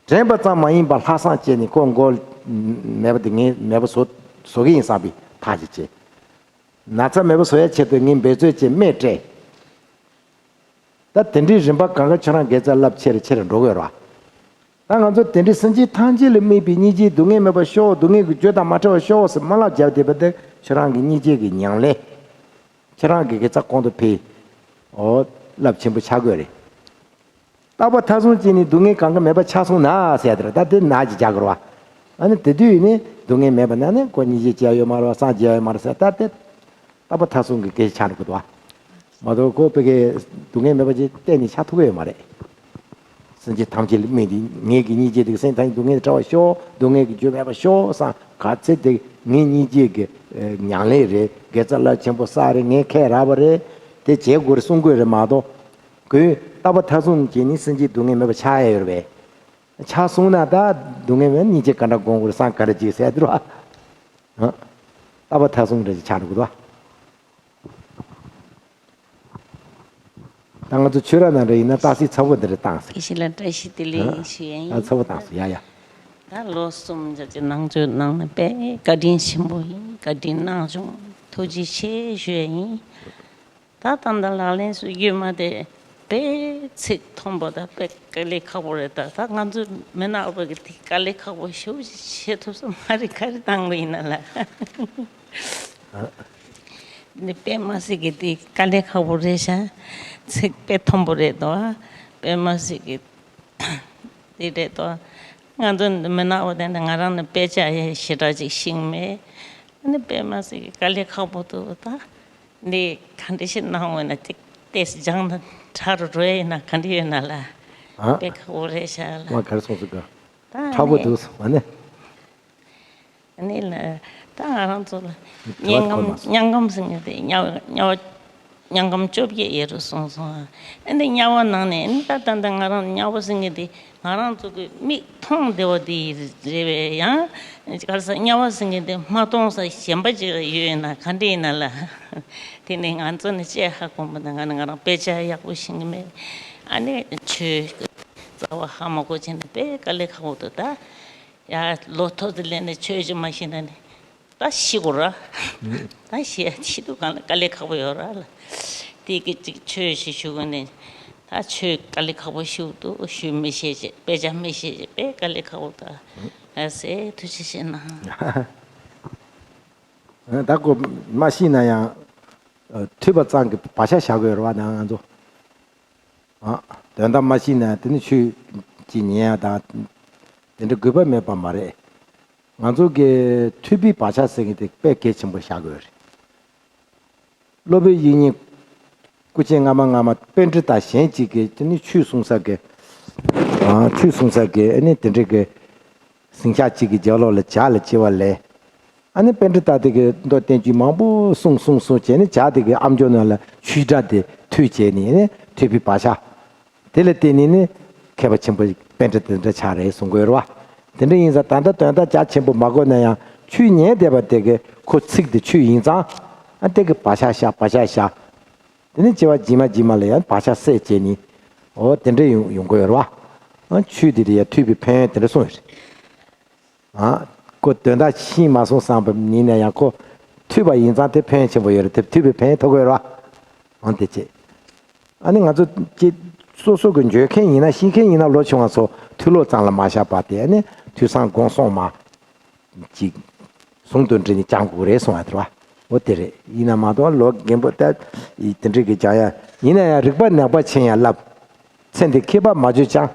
དྲན་པ་ཙམ་མ་ཡིན་པར་ལྷག་བསམ་བསྐྱེད་ནས་ཁོ་མགོ་མེད་པ་དེ་ངས་མེད་པ་བཟོ་བཟོ་གི་ཡིན་བསམ་པའི་ཐག་ཅིག་བཅད། ན་ཚ་མེད་པ་བཟོ་ཡ་ཆེད་དུ་ངས་འབད་རྩོལ་བྱས་སྨན་སྤྲད། ད་དེ་འདྲའི་རིམ་པ་གང་ག་ཁྱོད་རང་དགེ་རྩ་རླབས་ཆེ་རུ་ཆེ་རུ་འགྲོ་དགོས་རེད་བ། ད་ང་ཚོ་དེ་འདྲའི་སེམས་ཅན་ཐམས་ཅད་ལ་དམིགས་པའི་སྙིང་རྗེའི་སྡུག་བསྔལ་མེད་པར་ཤོག་སྡུག་བསྔལ་གྱི་རྒྱུ་དང་མ་བྲལ་བར་ཤོག་ཟེར་སྨོན་ལམ་བརྒྱབ་བསྡད་པ་དེ་ཁྱོད་རང་གི་སྙིང་རྗེ་གི་ཉམས་ལེན། ཁྱོད་རང་གི་དགེ་རྩ་གོང་དུ་འཕེལ། འོ། རླབས་ཆེན་པོ་ཆགས་དགོས་རེད། རྟག་པ་མཐའ་བཟུང་བྱས་ནས་སྡུག་བསྔལ་གང་ག་མེད་པ་ཆགས་སོང་ན་ཟེར་ཡ་དེ་རེད། ད་དེ་ན་ཅིག་རྒྱག་དགོས་རེད་བ། ཨ་ནི་དེ་དུས་ཡིན་ནའི་སྡུག་བསྔལ་མེད་པ་ན་ནི་ཁོ་སྙིང་རྗེ་སྐྱེ་ཡ་ཡོད་མ་རེད་བ། སངས་རྒྱས་ཡ་ཡོད་མ་རེད་ཟེར། ད་དེ་རྟག་པ་མཐའ་བཟུང་གི་སྐད་ཆ་ཆགས་འགྲོ་གི་འདུག་བ། མ་གཏོགས་ཁོ་བོད་ཀྱི་སྡུག་བསྔལ་མེད་པ་ཅིག་གཏན་ནས་ཆགས་ཐུབ་ཀྱི་ཡོད་མ་རེད། སེམས་ཅན་ཐམས་ཅད་ལ་དམིགས་ཏེ་ངེད་ཀྱི་སྙིང་རྗེ་དེ་གི་སེམས་ཐམས་ཅད་སྡུག་བསྔལ་བྲལ་བར་ཤོག་སྡུག་བསྔལ་གྱི་རྒྱུ་མེད་པར་ཤོག་བསམ་ག་ཚད་དེ་ངའི་སྙིང་རྗེ་གི་ཨེ་ཉམས་ལེན་རེད། དགེ་རྩ་རླབས་ཆེན་པོ་བསགས་རེད། ངས་ཁས་རག་པ་རེད། དེ་བྱེད་དགོས་རེད་གསུང་དགོས་རེད་མ་གཏོགས། ཁོས་རྟག་པ་མཐའ་བཟུང་བྱས་ནས་སེམས་ཅན་སྡུག་བསྔལ་མེད་པ་ཆགས་ཡ་ཡོད་རེད་པས། ཆགས་སོང་ན་ད་སྡུག་བསྔལ་མེད་སྙིང་རྗེ་ག་འདྲ་སྒོམ་དགོས་རེད་བསམ་ག་འདྲ་བྱེད་ཟེར་དུས་ར། རྟག་པ་མཐའ་བཟུང་འདྲ་ཞིག་ཆགས་འགྲོ་གི་འདུག་བ། ད་ང་ཚོ་ཆོས་ར་ནང་འདྲ་ཡིན་ན་རྟགས་གསལ་ཚ་བོ་འདི་འདྲ་བཏང་ཟེར། དེ་བཞིན་ལ་བཀྲ་ཤིས་བདེ་ལེགས་ཞུ་ཡ་ཡིན། ཨ་ཚ་བོ་བཏང་ཟེར་ཡ་ཡ། ད་ལོ་གསུམ་རྒྱབ་ཀྱི་ནང་ཆོས་ནང་ནས་དཔེ་བཀའ་དྲིན་ཆེན་པོ་ཡིན། བཀའ་དྲིན་གནང་བྱུང་། ཐུགས་རྗེ་ཆེ་ཞུ་ཡ་ཡིན། ད་ད་ལྟ་ལག་ལེན་སུ་ཡོད་མ་དེ་དཔེ་ཚིག་མཐོན་པོ་དང་དཔེ་དཀའ་ལས་ཁག་པོ་རེད། ད་ད་ང་ཚོ་མི་ནག་པ་གི་དེ་དཀའ་ལས་ཁག་པོ་ཞེ་པོ་ཅིག་བྱེད་ཐུབ་ས་མ་རེད། ག་རེ་བཏང་གི་ཡིན་ན་ལ། འདི་དཔེ་མ་སྲིད་ཀྱི་དེ་དཀའ་ལས་ཁག་པོ་རེད་ཤག་ཚིག་དཔེ་མཐོན་པོ་རེད་དོ། དཔེ་མ་སྲིད་ཀྱི་དེ་རེད་དོ། ང་ཚོ་མི་ནག་པ་དེ་འདྲ་ང་རང་ནི་དཔེ་ཆ་ཡེ་ཞེ་དྲག་ཅིག་ཤེས་མེད། ཨ་ནི་དཔེ་མ་སྲིད་ཀྱི་དཀའ་ལས་ཁག་པོ་འདུག་ད། འདི་ག་འདྲ་ཞིག་གནང་འོས་ན་ཅིག་ཏེས་སྦྱང་ན་དྲག་རུ་འགྲོ་ཡ་ཡིན་ན་ག་འདྲ་ཡོད་ན་ལ། ཨ། དཔེ་ཁག་པོ་རེད་ཤག་ལ། ང་ག་རེ་གསུངས་སོང་ག་ད་དྲག་པོ་ནི་འདུག་སོང་ཨ་ནི། ཨ་ནི་ལ་ད་ང་རང་ཚོ་ལ་དྲི་བ་དངོས་གནས་དངོས་གནས་སེམས་ཀྱི་དེ་དམྱལ་བ་དམྱལ་བ་དམྱལ་ཁམས་བཅོ་བརྒྱད་ཡོད་རུ་སོང་སོང་། ཨ་ནི་དམྱལ་བ་ནང་ནས་ཨ་ནི་ད་ད་ད་ང་རང་དམྱལ་བ་སེམས་ཀྱི་དེ། ང་རང་ཚོ་གི་མིག་མཐོང་བདེ་བ་དེ་རེད་པས། ཡང་ག་རེ་ཟེར་དམྱལ་བ་ཟེར་མཁན་དེ་མ་མཐོང་ས་གཞན་པ་ཅིག་ལ་ཡོད་ན་ག་འདྲ་ཡིན་ན་ལ། དེ་ནས་ང་ཚོ་ནི་དཔྱད་ཧ་གོ་མ་ད་ང་ནི་ང་རང་དཔེ་ཆ་ཡག་པོ་ཤེས་ཀྱི་མེད། ཨ་ནི་ཆོས་རྩ་བ་ཧ་མ་གོ་བྱས་ནས་དཔེ་དཀའ་ལས་ཁག་པོ་འདུག་ད་ཡ་ལོ་ཐོ་དེ་ལས་ནས་ཆོས་ཅིག་མ་ཤེས་ན་ནི། ད་ཤི་དགོས་ར། ད་ཤི་ཡ་ཤི་དུས་གང་ལ་དཀའ་ལས་ཁག་པོ་ཡོད་ར་ལ། དེ་གི་ཅིག་ཆོས་ཞིག་ཞུ་དགོས་ནས། ད་ཆོས་དཀའ་ལས་ཁག་པོ་ཞིག་འདུག་ཞུ་མི་ཤེས་ཅེས་དཔེ་ཆ་མི་ཤེས་ཅེས་དཔེ་དཀའ་ལས་ཁག་པོ་ད། ཨ་སེ་ཐུགས་རྗེ་ཆེ་གནང་། ད་ཁོ་མ་ཤི་ན་ཡང་། ཐོས་པ་ཙམ་གྱི་བག་ཆགས་བཞག་དགོས་ར་བ་ན་ང་ཚོ། ཨ། དོན་དག་མ་ཤེས་ན་དེ་ནི་ཆོས་ཀྱི་ཉན་ཡ་དང་། དེ་འདྲ་དགོས་པ་མེད་པ་མ་རེད། ང་ཚོ་གི་ཐོས་པའི་བག་ཆགས་ཟེར་མཁན་དེ་དཔེ་གལ་ཆེན་པོ་བཞག་དགོས་རེད། སློབ་དཔོན་དབྱིག་གཉེན་སྐུ་ཆེན་སྔ་མ་སྔ་མ་པཎྜི་ཏ་གཞན་གཅིག་གིས་དེ་ནི་ཆོས་གསུང་ས་གི། ཨ། ཆོས་གསུང་ས་གི་ཨ་ནི་དེ་འདྲ་གི། ཟིང་ཆ་གཅིག་གི་རྒྱབ་ལོགས་ལ་ཇ་ལ་ལྕི་བ་ལས། ཨ་ནི་པཎྜི་ཏ་དེ་གི་མདོ་བསྟན་བཅོས་མང་པོ་གསུངས་གསུངས་གསུངས་བྱས་ནས་ཇ་དེ་གི་ཨམ་ཅོག་ནང་ལ་ཆུ་སྒྲ་དེ་ཐོས་བྱས་ནས་ཨ་ནི་ཐོས་པའི་བག་ཆགས། དེ་ལ་བརྟེན་ནས་ནི་མཁས་པ་ཆེན་པོ་པཎྜི་ཏ་དེ་འདྲ་ཆགས་རེད་གསུང་གི་ཡོད་རེད་བ། དེ་འདྲ་ཡིན་ཙང་ད་ལྟ་དོན་དག་རྒྱ་ཆེན་པོ་མ་གོ་ན་ཡང་ཆོས་ཉན་བསྡད་པ་དེ་གི་ཁོ་ཚིག་དེ་ཆོས་ཡིན་ཙང་ཨ་དེ་གི་བག་ཆགས་བཞག་བག་ཆགས་བཞག་དེ་ནི་སྐྱེ་བ་རྗེས་མ་རྗེས་མ་ལ་ཡང་བག་ཆགས་སད་བྱས་ནས་འོ་དེ་འདྲ་ཡོང་ཡོང་གི་ཡོད་རེད་བ། ཨ་ཆོས་དེ་དེ་ཡང་ཐོས་པའི་ཕན་ཡོན་དེ་འདྲ་གསུངས་ཡོད་རེད། ཨ། ཁོ་དོན་དག་ཤེས་མ་སོང་བསམ་པ་ཡིན་ན་ཡང་ཁོ་ཐོས་པ་ཡིན་ཙང་དེ་ཕན་ཆེན་པོ་ཡོད་རེད། དེ་ཐོས་པའི་ཕན་ཐོགས་ཡོད་རེད་བ། འོན་ཏེ་ཅེས། ཨ་ནི་ང་ཚོ་ཅི་སོ་སོ་གི་འཇོན་མཁན་ཡིན་ན་ཤེས་མཁན་ཡིན་ན་ལོ་ཆུང་བ་ཚོ་ཐོས་ལོ་ཙམ་ལ་མ་བཞག་པ་དེ་ཨ་ནི་ཐོས་བསམ་སྒོམ་གསུམ་མ་ཅིག་ཟུང་དུ་འབྲེལ་ནས་སྦྱང་དགོས་རེད་གསུང་བ་དེ་རེད་བ། འོ་དེ་རེད། ཡིན་ན་མ་གཏོགས་ལོ་རྒན་པོ་ལྟ་དེ་འདྲ་གི་སྦྱང་ཡ་ཡིན་ན་ཡང་རིག་པ་ནག་པ་ཆེན་ཡང་བསླབ། ཚེ་འདི་ཁྱད་པར་མ་བརྗོད་ཀྱང་།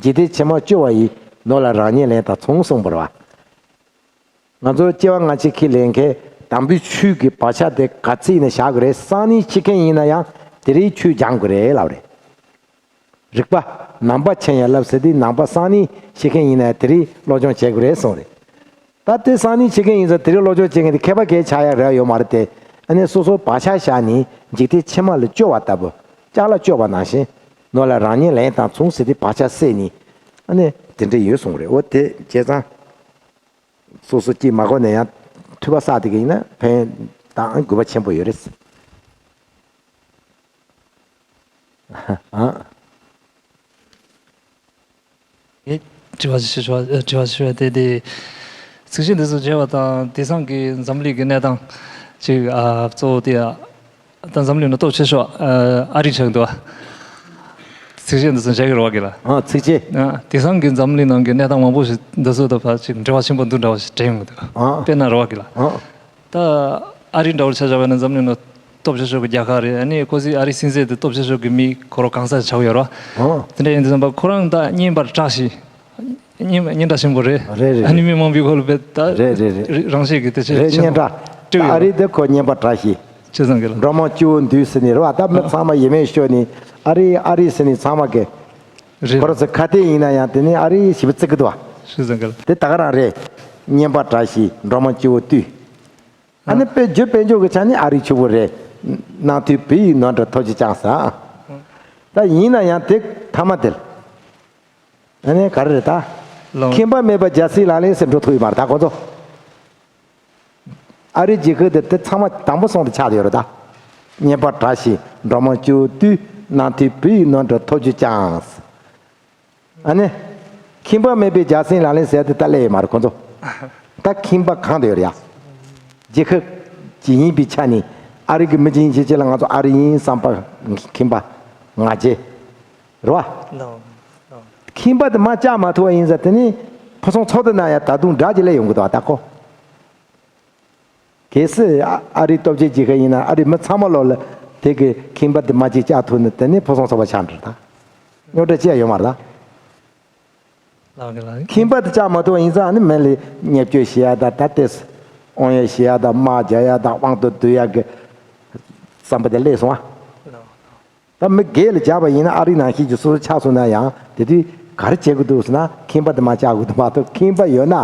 འཇིག་རྟེན་ཕྱི་མ་སྐྱོ་བ་ཡི། ནོར་ལ་རང་ཉིད་ལེན་དང་མཚུངས་གསུངས་པ་རེད་བ། ང་ཚོ་སྐྱེ་བ་སྔ་ཕྱི་ཁས་ལེན་མཁན་དམ་པའི་ཆོས་ཀྱི་བག་ཆགས་དེ་ག་ཚོད་ཡིན་ན་བཞག་དགོས་རེད། སང་ཉིན་ཤི་མཁན་ཡིན་ན་ཡང་དེ་རིང་ཆོས་སྦྱང་དགོས་རེད་ལབ་རེད། རིག་པ་ནང་པ་ཆེན་ཡང་བསླབ་ཟེར་དུས་ནང་པ་སང་ཉིན་ཤི་མཁན་ཡིན་ན་ཡང་དེ་རིང་སློབ་སྦྱོང་བྱེད་དགོས་རེད་གསུངས་རེད། ད་དེ་སང་ཉིན་ཤི་མཁན་ཡིན་ཙང་དེ་རིང་སློབ་སྦྱོང་བྱེད་མཁན་དེ་མཁས་པ་གས་ཆགས་ཡ་རག་ཡོད་མ་རེད་དེ། ཨ་ནི་སོ་སོ་བག་ཆགས་བཞག་ནས་འཇིག་རྟེན་ཕྱི་མ་ལ་སྐྱོ་བ་ལྟ་བུ། ལྕགས་ལ་བཅོས་པ་ནང་བཞིན་ནོར་ལ་རང་ཉིད་ལན་དང་མཚུངས་ཟེར་དེ་བག་ཆགས་སད་ནི་ཨ་ནི་དེ་འདྲ་ཡོད་གསུངས་རེད། འོ་དེ་བྱས་ཙང་སོ་སོ་སྐྱིད་མ་གོ་ནས་ཡང་ཐུབ་པ་བསགས་དེ་ག་ཡིན་ན་ཕན་དང་དགོས་པ་ཆེན་པོ་ཡོད་རེད། ཨ། ངས་དྲི་བ་ཞིག་ཞུ་ཞུ་བ་དྲི་བ་ཞུ་བ་དེ་དེ། ཚིགས་བཅད་འདི་ཚོ་མཇལ་བ་དང་དེང་སང་གི་འཛམ་གླིང་གི་གནས་སྟངས་ཅིག་ཨ་གཙོ་བོ་དེ་ཨ་ད་འཛམ་གླིང་ནང་སྟོབས་ཆེ་ཤོས་ཨ་ཨ་རི་ཆགས་འདུག་ཨ། ཚིགས་བཅད་འདི་ཚོ་མཇལ་གི་རེད་བ་གི་ལ། ཨ་ཚིགས་བཅད། ཨ་དེང་སང་གི་འཛམ་གླིང་ནང་གི་གནས་སྟངས་མང་པོ་ཞིག་འདི་ཚོ་དང་ཕར་ཅིག་འབྲེལ་བ་ཆེན་པོ་འདུག་འདྲ་བ་ཞིག་དྲན་ཡོང་གི་འདུག་ཨ་དཔེར་ན་རེད་བ་གི་ལ། ཨ་ད་ཨ་རི་འདྲ་བོར་ཆ་བཞག་པ་ན་འཛམ་གླིང་ནང་སྟོབས་ཆེ་ཤོས་ཀྱི་རྒྱལ་ཁབ་རེད། ཨ་ནི་ཁོ་ཚོའི་ཨ་རི་སྲིད་འཛིན་དེ་སྟོབས་ཆེ་ཤོས་ཀྱི་མི་ཁོ་རང་གང་ཟག་ཆགས་ཡོད་རེད་བ། ཨོ། དེ་འདྲ་ཡིན་དུས་ཙམ་པ་ཁོ་རང་ད་བསྙེན་པར་གྲགས་ཤིང་། བསྙེན་བསྙེན་གྲགས་ཆེན་པོ་རེད། རེད་རེད་ཨ་ནི་རེད། མི་མང་པོའི་ཁོ་ལ་བེད་ད་རེད་རེད་རེད། རང་བཞིན་གྱི་དེ་ཆེ་རེད་ཆེ་བསྙེན་གྲགས། སྤྲེའུ་ཨ་རི་དེ་ཁོ་བསྙེན་པར་གྲགས་ཤིང་། ཆེ་ཚང་གི་ལ། འགྲོ་མང་སྤྱི་བོ་འདུས་ཟེར་ནི་རེད་བ། ད་མི་ཨ་ཚང་མ་ཡིད་སྨོན་ཤོར་ནི་ཨ་རི་ཨ་རི་ཟེར་ནི་ཚང་མ་གི་རེད། ཁོ་རང་ཚོ་ཁ་གཏད་ཡིན་ན་ཡང་དེ་ནི་ཨ་རི་ཞེ་པོ་བརྩི་གི་འདུག་བ། ཆེ་ཚང་གི་ལ། དེ་ད་ག་རང་རེད། བསྙེན་པར་གྲགས་ཤིང་འགྲོ་མང་སྤྱི་བོ་འདུས། ཨ་ནི་དཔེ་བརྗོད་དཔེ་འཇོག་གི་ཆ་ནི་ཨ་རིའི་ཕྱུག་པོ་རེད། ནང་དུ་བོད་ཡིག་ནོར་འདྲ་ཐོབ་ཅི་ཅང་ཟ། ད་ཡིན་ན་ཡང་དེ་ཐ་མ་དེར། ཨ་ནི་ག་རེ་རེད་ད། ལོ། ཁེངས་པ་མེད་པའི་རྒྱལ་སྲིད་ལག་ལེན་ཟེར་འགྲོ་ཐུབ་ཡོད་མ་རེད་ད་ཁོ་ཚོ། ཨ་རིའི་རྒྱལ་ཁབ་དེ་དེ་ཚང་མ་དང་པོ་སོང་དུ་ཆགས་ཡོད་རེད་ད། བསྙེན་པར་གྲགས་ཤིང་འགྲོ་མང་སྤྱི་བོ་འདུས། ནང་དུ་བོད་ཡིག་ནོར་འདྲ་ཐོབ་ཅི་ཅང་ཟ། ཨ་ནི། ཁེངས་པ་མེད་པའི་རྒྱལ་སྲིད་ལག་ལེན་ཟེར་དེ་ད་སླེབས་ཡོད་མ་རེད་ཁོང་ཚོ། ད་ཁེངས་པ་གང་དུ་ཡོད་རེད་ཡ། རྒྱལ་ཁབ་ཅིག་ཡིན་པའི་ཆ་ནས་ཨ་རི་གི་མི་ཅིག་ཡིན་ཕྱིན་ཆད་ལ་ང་ཚོ་ཨ་རི་ཡིན་བསམ་པ་ཁེངས་པ་ང་རྒྱལ། རེད་བ། ལོ། ལོ། ཁེངས་པ་དེ་མར་བཅག་མ་ཐུབ་པ་ཡིན་ཟེར་དེ་ནི་ཕོ་སོང་ཚོགས་དུ་ན་ཡ་ད་དུང་འདྲ་ཅིག་སླེབས་ཡོང་གི་འདུག་བ་ད་ཁོ། གལ་སྲིད་ཨ་ཨ་རིའི་སྟོབས་ཆེན་རྒྱལ་ཁབ་ཡིན་ན་ཨ་རིའི་མི་ཚང་མ་ལོག་ལ་དེ་གི་ཁེངས་པ་དེ་མ་གཅིག་བཅག་ཐུབ་ན་དེ་ནི་ཕོ་སོང་ཚོགས་པ་ཆགས་འགྲོ་ད། རྙོག་དྲ་ཅི་ཡང་ཡོད་མ་རེད་ད། ལགས་ཀྱི་ལགས་ཀྱི། ཁེངས་པ་དེ་བཅག་མ་ཐུབ་པ་ཡིན་ཙང་ཨ་ནི་མི་ལ་བརྙས་བཅོས་བྱེད་ཡ་ད་ད་ལྟས་དབང་ཡ་བྱེད་ཡ་ད་དམག་རྒྱག་ཡ་ད་དབང་དུ་བསྡུ་ཡ་གི་བསམ་པ་དེ་སླེབས་སོང་ཨ། ལགས། ད་མི་སྒེར་ལ་བཅག་པ་ཡིན་ན་ཨ་རི་ནང་བཞིན་གྱི་སོ་སོ་ཆགས་སོང་ན་ཡང་དེ་དུས་ག་རེ་བྱེད་དགོས་འདུག་ཟེར་ན་ཁེངས་པ་དེ་མ་བཅག་དགོས་འདུག་མ་གཏོགས་ཁེངས་པ་ཡོད་ན།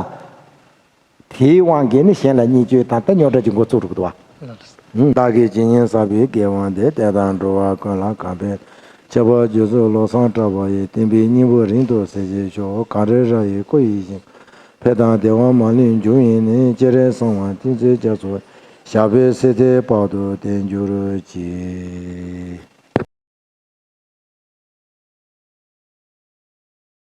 དེའི་དབང་གིས་ནི་གཞན་ལ་བརྙས་བཅོས་དང་ད་རྙོག་དྲ་གཅིག་འགོ་ཚུགས་འགྲོ་གི་འདུག་བ། བདག་གིས་ཇི་སྙེད་བསགས་པའི་དགེ་བ་འདི། དེ་དག་འགྲོ་བ་ཀུན་ལ་གང་ཕན། ཁྱབ་པ་རྒྱུད་སོགས་བློ་བཟང་གྲགས་པ་ཡི། བསྟན་པའི་སྙིང་པོ་རིང་དུ་གསལ་བྱེད་ཤོག་གངས་རི་ར་ཡི་སྐོར་ཡིད་བཞིན་འཕེལ་དང་བདེ་བ་མ་ལུས་འབྱུང་བའི་གནས། སྤྱན་རས་གཟིགས་དབང་བསྟན་འཛིན་རྒྱ་མཚོ་ཞབས་པད་སྲིད་མཐའི་བར་དུ་བརྟན་གྱུར་ཅིག